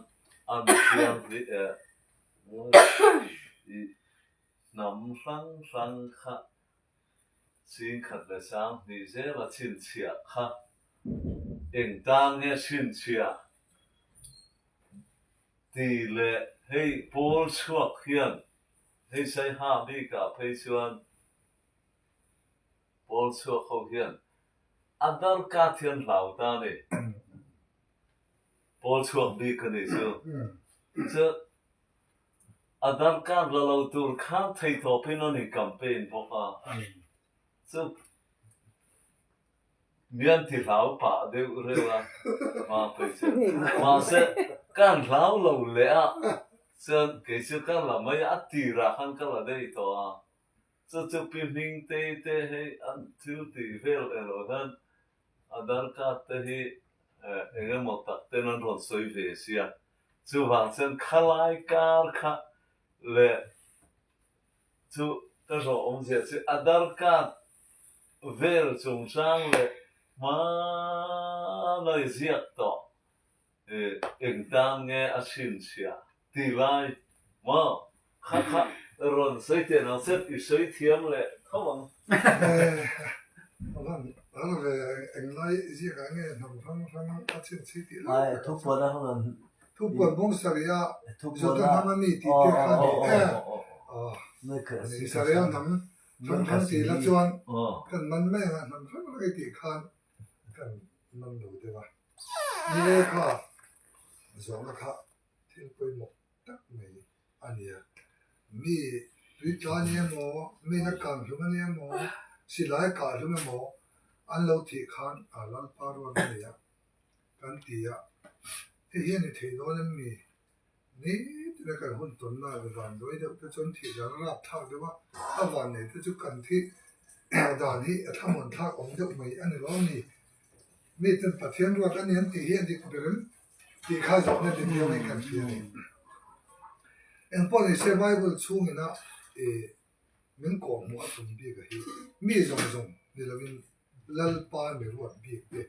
a mithianghlim hnam hrang hrang kha Chingkhat leh 2000 zela chhinchhiah kha eng tan nge chhinchhiah tih leh hei pawl chhuak hian hei Saiha bikah phei chuan pawl chhuak ho hian a darkat hian hlau ta a ni. Pawl chhuak bik a nih chu. Chu Aadhaar card la lo tur khan theihtawpin an in campaign bawk a, chu mian ti hlau pah deuh reuh a hma phei chuan. Mahse kan hlau lo leh a, chuan kei chu ka la mai a, a tirah khan ka la daih tawh a, chu chu pi hming te te hei an thil tih vel erawh hian Aadhaar card te hi eng emaw tak ten an rawn sawi ve sia, chuvang chuan khalai kar kha leh chu ka zawh awmzia chu Aadhaar card vel chungchang leh hmanai ziak tawh Eng tan nge a chhinchhiah ti lai maw? Kha kha rawn sawi teh nang chuan i sawi thiam leh tho ang. Avan ala ve englai ziakah nge hnam hrang hrang a chhinchhi tih lai Ai thupuan a hung an. Thupuan bawng sarih a Juda hnam a ni tih te kha a ni e. Israel hnam hrang hrang tih la chuan kan man mai ang a, hnam hrang hrang i tih khan kan man lo deuh a. Ni e kha zawhna kha thil pawimawh tak mai a ni a. Mi tui tla a ni emaw, mi na kang hlum a ni emaw, silai kah hlum emaw an lo thih khan a Lalpa ruat a ni a. Kan ti a, hei hi a ni thei dawn em mi? Nitin a kan hun tawnna a van dawi deuh te chuan thih dan a rap thlak deuh a, a van nei te chu kan thih dan hi a thlamuan thlak awm deuh mai a ni lo a ni. Miten Pathian ruat a ni an tih hi a dik ber em tih kha zawhna dik deuh in kan hria a ni. Engpawh ni se Bible chhungin a ih min kawhhmuh a tum bik a hi mi zawng zawng ni lovin Lalpa mi ruat bik te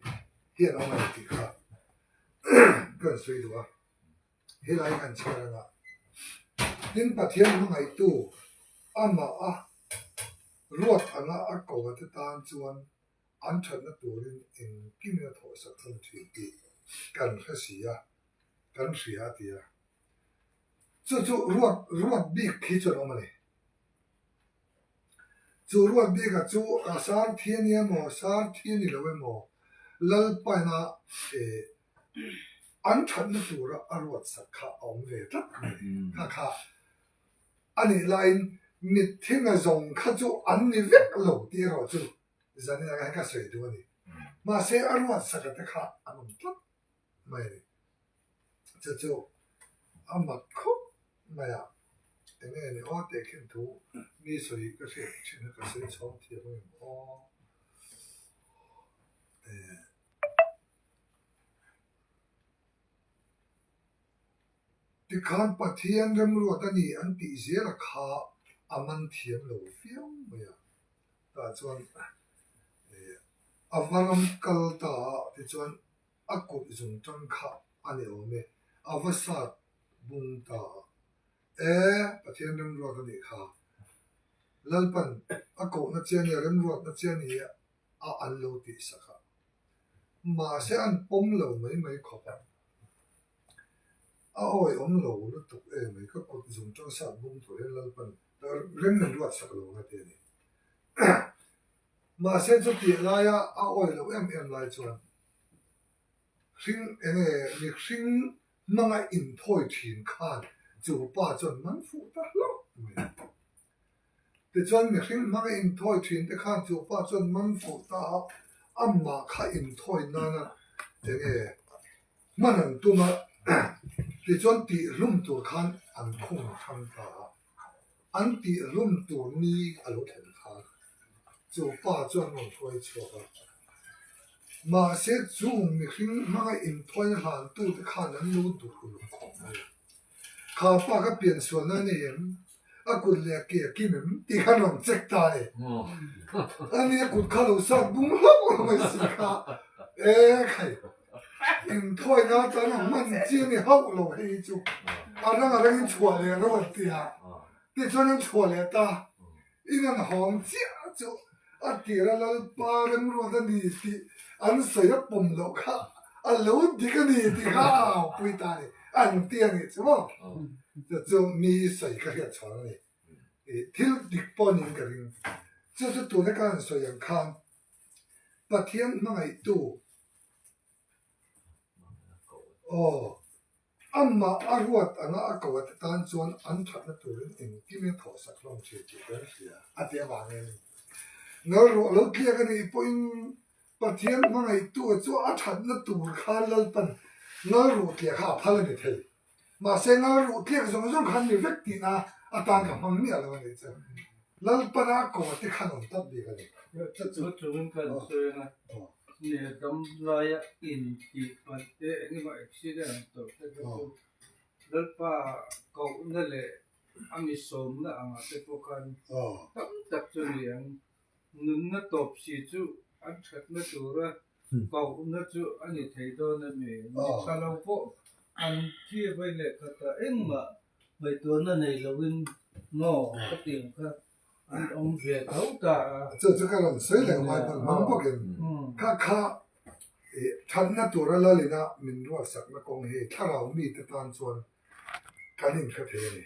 hian awm a ni tih kha kan sawi duh a, helai kan chhiar anga tin Pathian hmangaihtu amah a ruat anga a ko a te tan chuan an thatna turin engkim in a thawhsak hlawm thin tih kan hre si a, kan hria a ti a. Chu chu ruat ruat bik khi chuan awm a ni. Chu ruat bika chu a sar thi a ni emaw, sar thi a ni lo emaw, Lalpaina eh an thatna tura a ruat sak kha a awm ve tlat mai. Kha kha a nih laiin mitthina zawng kha chu an ni vek lo tih erawh chu zanin ah hian ka sawi duh a ni. Mahse a ruat saka te kha an awm tlat mai a ni. Chu chu a mak khawp mai a, eng nge ni aw teh khin thu mi sawi ka hriat thin a ka sawi chhawng thiam ang em aw. Eh. Tikhan Pathian remruat a ni an tih zel a kha a man thiam lo viau mai a, tah chuan eh a va ram kal ta a tichuan A kut zung tang kha a ni awm e, a va sat bung ta a. E, Pathian remruat a nih kha. Lalpan a kohna che a nia, remruatna che a ni a an lo tih sak a. Mahse an pawm lo mai mai khawp a. A awi awm lo lutuk e mai, ka kut zung tang sat bung tur hian Lalpan rem min ruat sak lo ang a ti a ni. Mahse chutih laia a awi loh em em lai chuan hring enge mihring hmanga inthawi thin khan chu pa chuan man fuh ta hlauh mai a. Tichuan mihring hmanga inthawi thin te khan chu pa chuan man fuh ta a, amah kha inthawi nana enge hman an tum a, tichuan tihhlum tur khan an khung hrang ta a. An tihhlum tur ni a lo thlen khan chu pa chuan rawn hruai chhuak a. Mahse chung mihring hmanga inthuaina hlantute khan an lo duh uluk khawp mai a. Kha pa kha piansualna a nei em? A kut leh a ke a kim em? Tih khan rawn check ta a ni. Ani a kut kha lo sat bung hlauh mai si kha. E khai! Inthuaina atan a hman chi a ni hauh lo hei hi chu a rang a rangin chhuah leh rawh an ti a, tichuan an chhuah leh ta. In an hawng chiah chu a tira Lalpa remruat a ni tih an sawi a pawm loh kha a lo dik a ni tih kha a aupui ta a ni an ti a nih chu maw? Chu chu mi sawi ka hriat chhuah a ni. Thil dik pawh niin ka ring. Chu chu tuna ka han sawi ang khan Pathian hmangaihtu Aw, amah a ruat anga a ko ate tan chuan an thatna turin engkim in thawhsak hlawm thin tih kan hria a ti avangin nal ruah lo tliak a nih pawhin Pathian hmangaihtu chu a thatna tur kha Lalpan nal ruh tliah kha a phal a ni thei. Mahse ngal ruh tliak zawng zawng khan mi vek tihna atan ka hmang miah lo a nih chu. Lalpana kaw te khan awm tlat bik a ni. Chu chungin ka han sawi ang a, nge dam laia in tih palh te eng emaw accident ang tawh te kha chu Lalpa kohna leh a mi sawmna angah te pawh khan tam tak chu ni ang. Nunna tawp si chu an thatna tura Kohna chu a ni thei dawn a mi? Mi tha lo pawh an thi vawi leh khat a, engmah ngaihtuahna nei loin maw ka ti ang kha an awm ve tho ta a. Chu chu ka rawn sawi leh ngai hman hmang bawkin kha kha Thatna tura lalina min ruatsakna kawng hi thlarau mite tan chuan kan inhre thei a ni.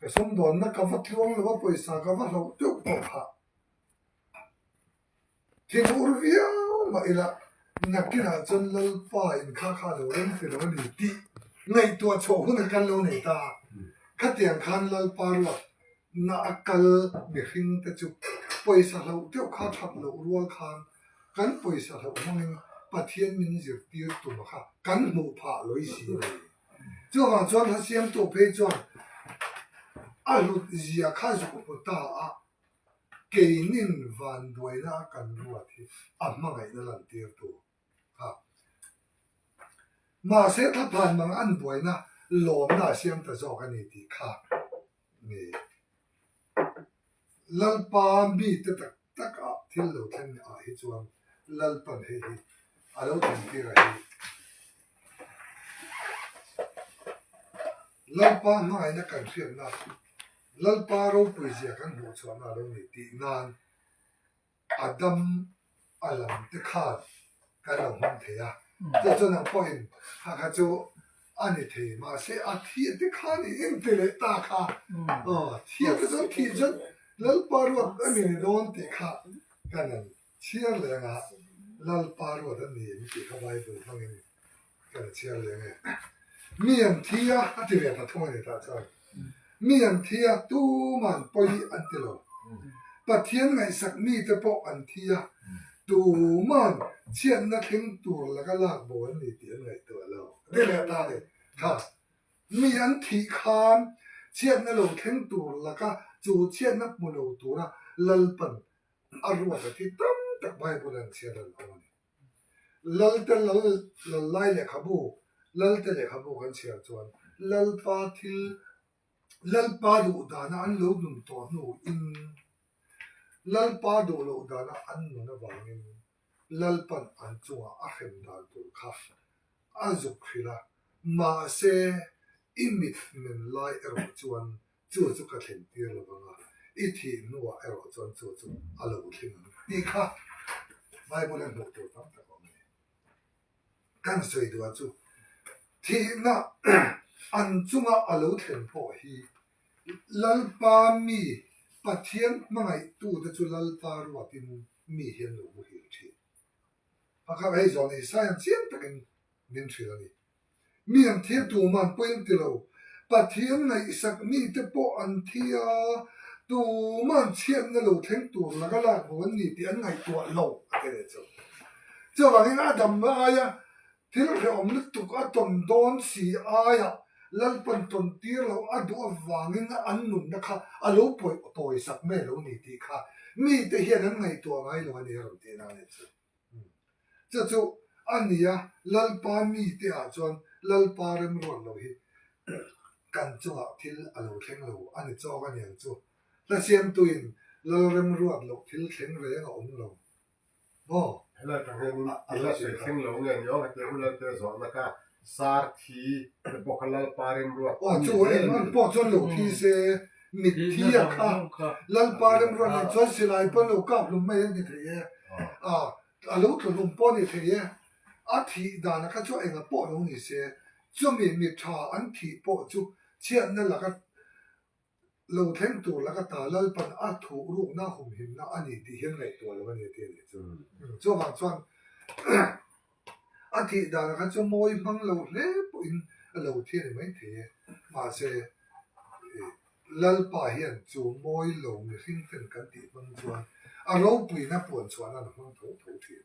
Ka sumdawnna ka va tluang lo a, pawisa ka va hloh deuh tawh phah. Thinur viau mah ila nakinah chuan Lalpa in kha kha lo rem ti lo a ni tih ngaihtuah chhuah hun kha kan lo nei ta a. Khatiang khan Lalpa ruat na a kal mihring te chu pawisa hloh deuh kha that loh rual khan kan pawisa hloh hmangin Pathian min zirtir tuma kha kan hmuh phah lawih si a ni. Chuvang chuan hla siamtu phei chuan a hlut zia kha zuk hmu ta a. Keinin vanduaina a kan ruat hi a hmangaihna lantirtu kha. Mahse thlaphan mang an buaina lawmna a siam ta zawk a ni tih kha ni. Lalpa mite tak tak ah thil lo thleng ah hi chuan Lalpan hei hi a lo thlengtir a hi. Lalpa hmangaihna kan hriatna Lalpa ropui zia kan hmuh chhuahna a lo ni tih nan a dam a lam te khan kan lo hmang thei a. Chu chuan ang pawhin kha kha chu a ni thei mahse a thih te khan i inti leh ta kha aw thih te chuan thih chuan Lalpa ruat a ni ni dawn tih kha kan han chhiar leh ang a, Lalpa ruat a ni em tih kha Bible hmangin Kan chhiar leng e. Mi an thi a, a ti ve ta thung a ni tah chuan. Mi an thi a, tuman pawi an ti lo. Pathian ngaihsak mite pawh an thi a, tuman chhiatna thleng tur laka lak bo an ni tih an ngaihtuah lo. A ti leh ta a ni. Kha, mi an thih khan chhiatna lo thleng tur laka chu chhiatna hmu lo tura Lalpan a ruat a thi tam tak Bible an chhiar an awm a ni. Lalte lal lal lai lehkhabu, Lalte lehkhabu kan chhiar chuan Lalpa thil, Lalpa duh dana an lo nun tawh hnuin Lalpa duh loh dana an nun avangin Lalpan an chungah a hrem dan tur kha a zuk hrilh a, mahse i mit men lai erawh chuan Chu chu ka thlen tir lo vang a, i thih hnuah erawh chuan chu chu a lo thleng ang tih kha Bible-a hmuh tur tam tak a awm a ni. Kan sawi duh chu thihna an chunga a lo thlen pawh hi Lalpa mi Pathian hmangaihtute chu Lalpa ruatin mi hian lo muhil thin. Pakhat hei zawh ni Science chiang takin min hrilh a ni. Mi an thi a tuman pawi an ti lo. Pathian ngaihsak mite pawh an thi a, tuman chhiatna lo thleng tur laka lak bo an ni tih an ngaihtuah lo a ti leh chu. Chuvangin a damna aia thil hrehawm lutuk a tawn dawn si aia Lalpan tawn tir loh a duh avangin an nunna kha a lo pawi tawisak mai lo ni tih kha mite hian an ngaihtuah ngai lo a ni a rawn tih nan leh chu. Chu chu a ni a, Lalpa mite ah chuan Lalpa remruat lo hi kan chungah thil a lo thleng lo a ni chawk a niang chu. Hla siamtuin Lal remruat loh thil thleng reng a awm lo maw? Helai tang hianin i la sawi thleng lo nge ni aw hetiang hun Lalte zawhna kha sar thi te pawh kha Lalpa remruat a ni zel a ni. Pawh chuan lo thi se mitthi a kha Lalpa remruat nen chuan silai pawn lo kap hlum mai a ni thei e. A, a lo tlu hlum pawh a ni thei e. A thih dan a kha chu enga pawh lo ni se, chumi mi tha an thih pawh chu chhiatna laka lo thleng tur laka ta Lalpan a thuh rukna humhimna a ni tih hian ngaihtuah lo a ni tih a nih chu. Chuvang chuan a thih dan a kha chu mawi hmang lo hle pawhin a lo thi a ni maithei e. Mahse, Lalpa hian chu mawi lo mihring ten kan tih hmang chuan a ropuina puan chhuahna an hmang tho tho thin.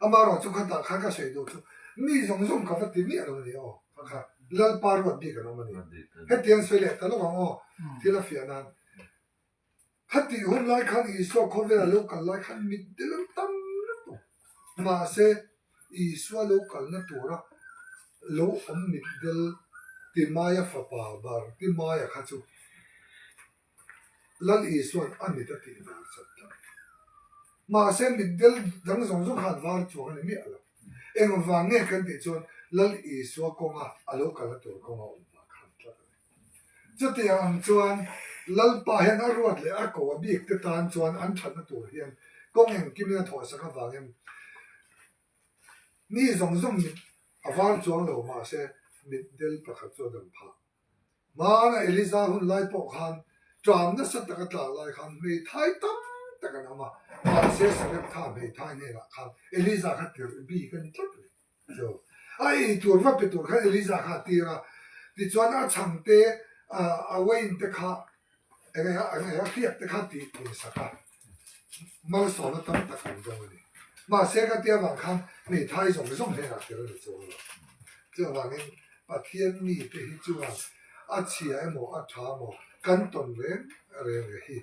Amaherawh chu khatah khan ka sawi duh chu mi zawng zawng ka va ti miah lo a ni aw, kha kha Lalpa ruat bik an awm a ni. Hetiang sawi leh ta lawk ang aw, thil a fiah nan. Khatih hun lai khan Isua khawvela lo kal lai khan mitdel an tam lutuk. Mahse, Isua lo kalna tura lo awm mitdel Timaia fapa Bartimaia kha chu Lal Isua'n a mit a tih var chat tlat. Mahse, mitdel dang zawng zawng khan var chuang a ni miah lo. Engvang nge kan tih chuan Lal Isua kawnga a lo kalna tur kawnga awm vang khan tlat a ni. Chutiang ang chuan Lalpa hian a ruat leh a ko a bik te tan chuan an thatna tur hian kawng engkimin a thawhsak avangin. Mi zawng zawng mit a var chuang lo mahse mitdel pakhat chu a dam phah. Hmana Eliza hun lai pawh khan ṭam nasa taka tlak lai khan hmeithai tam tak an awm a, mahse Sareptha hmeithai hnenah khan Eliza kha tirh bik a ni tlat a ni. Chu a ei tur va pe tur khan Eliza kha a tir a, tichuan a chhangte a uain te kha eng eng a hriak te kha tih tur sak a, malsawmna tam tak an dawng a ni. Mahse ka tia vang khan hmeithai zawng zawng hnenah tir a ni chuang lo. Chuvangin Pathian mite hi chuan a chhia emaw a tha emaw kan tawn reng reng hi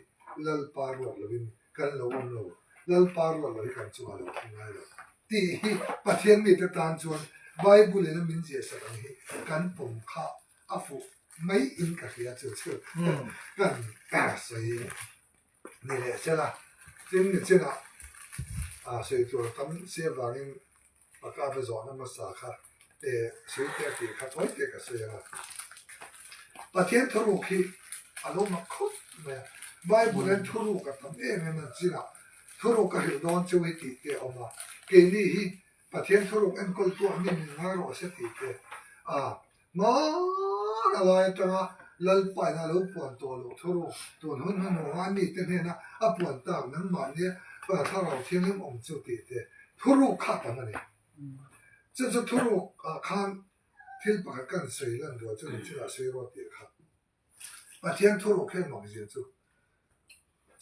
Lalpa ruat lovin kan lo awm lo, Lalpa ruat lo hi kan chungah lo thleng ngai lo tih hi Pathian mite tan chuan Bible in a min ziahsak ang hi kan pawm kha a fuh mai in ka hria chu chu kan sawi ni leh sel a, tin ni chinah sawi tur tam si avangin Paka va zawhna hmasa kha eh sawi teh tih kha tawi teh ka sawi ang a. Pathian thuruk hi a lo mak khawp mai a, Bible hian thuruk a tam em em a, chinah thuruk a hrilh dawn cheu hi tih te a awm a, keini hi Pathian thuruk enkawltu ang in min ngai rawh se tih te a Hmana lai atanga Lalpain a lo puan tawh loh thuruk tun hun hnuhnunga mite hnena a puan tak nangmahnia Thlarau Thianghlim awm chu tih te thuruk kha tam a ni. Chu chu thuruk ah khan thil pakhat kan sawi lan duah chu nichina sawi rawh tih kha Pathian thuruk hian makzia chu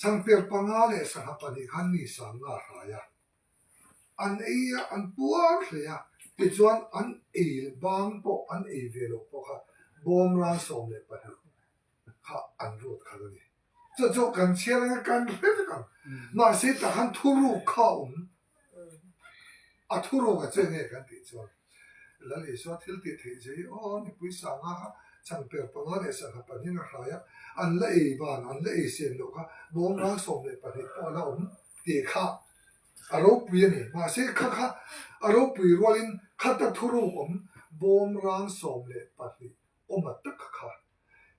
changper panga leh sangha pahnih khan mi sanga hrai a. An ei a, an puar hle a, tichuan an ei bang pawh an ei ve loh pawh kha bawm ran 12 kha an ruat khalh a ni. Chu chu kan chhiar anga kan hre vek ang. Mahse tah khan thuruk kha a awm. A thuruk a che nge kan tih chuan Lal Isua thil tih theih zia hi aw mipui sanga kha changper panga leh sangha pahnih a hrai a, an la ei ban, an la ei siam loh kha bawm ran 12 pawh a la awm tih kha A ropui a ni. Mahse, kha kha a ropui rualin khata thuruk awm bawmrang 12 awm a tak kha.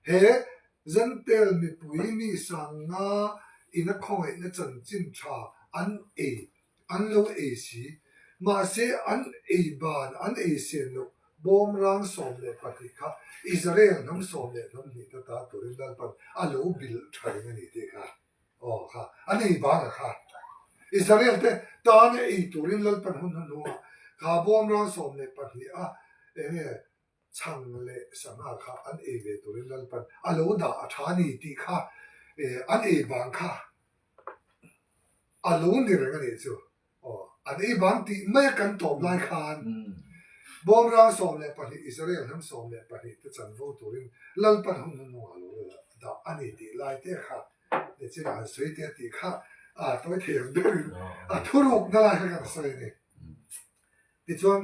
He Zentel mipui mi sanga ina khawngaihna chanchin tha an ei, an lo ei si. Mahse, an ei ban, an ei sen loh bawmrang 12 kha Israel hnam sawm leh hnam hnih ta ta turin Lalpan a lo bilh tha reng a ni tih kha. Aw kha, an ei bang a kha. Israel te tan a ei turin Lalpan hun hnuhnungah kha bawm rang 12 a enge chhang leh sangha kha an ei ve turin Lalpan a lo dah a tha a ni tih kha an ei bang kha a lo ni reng a nih chu. Aw, an ei bang tih mai a kan tawp lai khan bawmrang 12 Israel hnam 12 te chanvo turin Lalpan hun hnuhnungah lo dah a ni tih lai te kha nichinah han sawi te tih kha a tawi thei ang berin a thurukna lai kha kan sawi a ni. Tichuan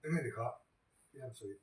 eng nge ni kha? Ti han sawi.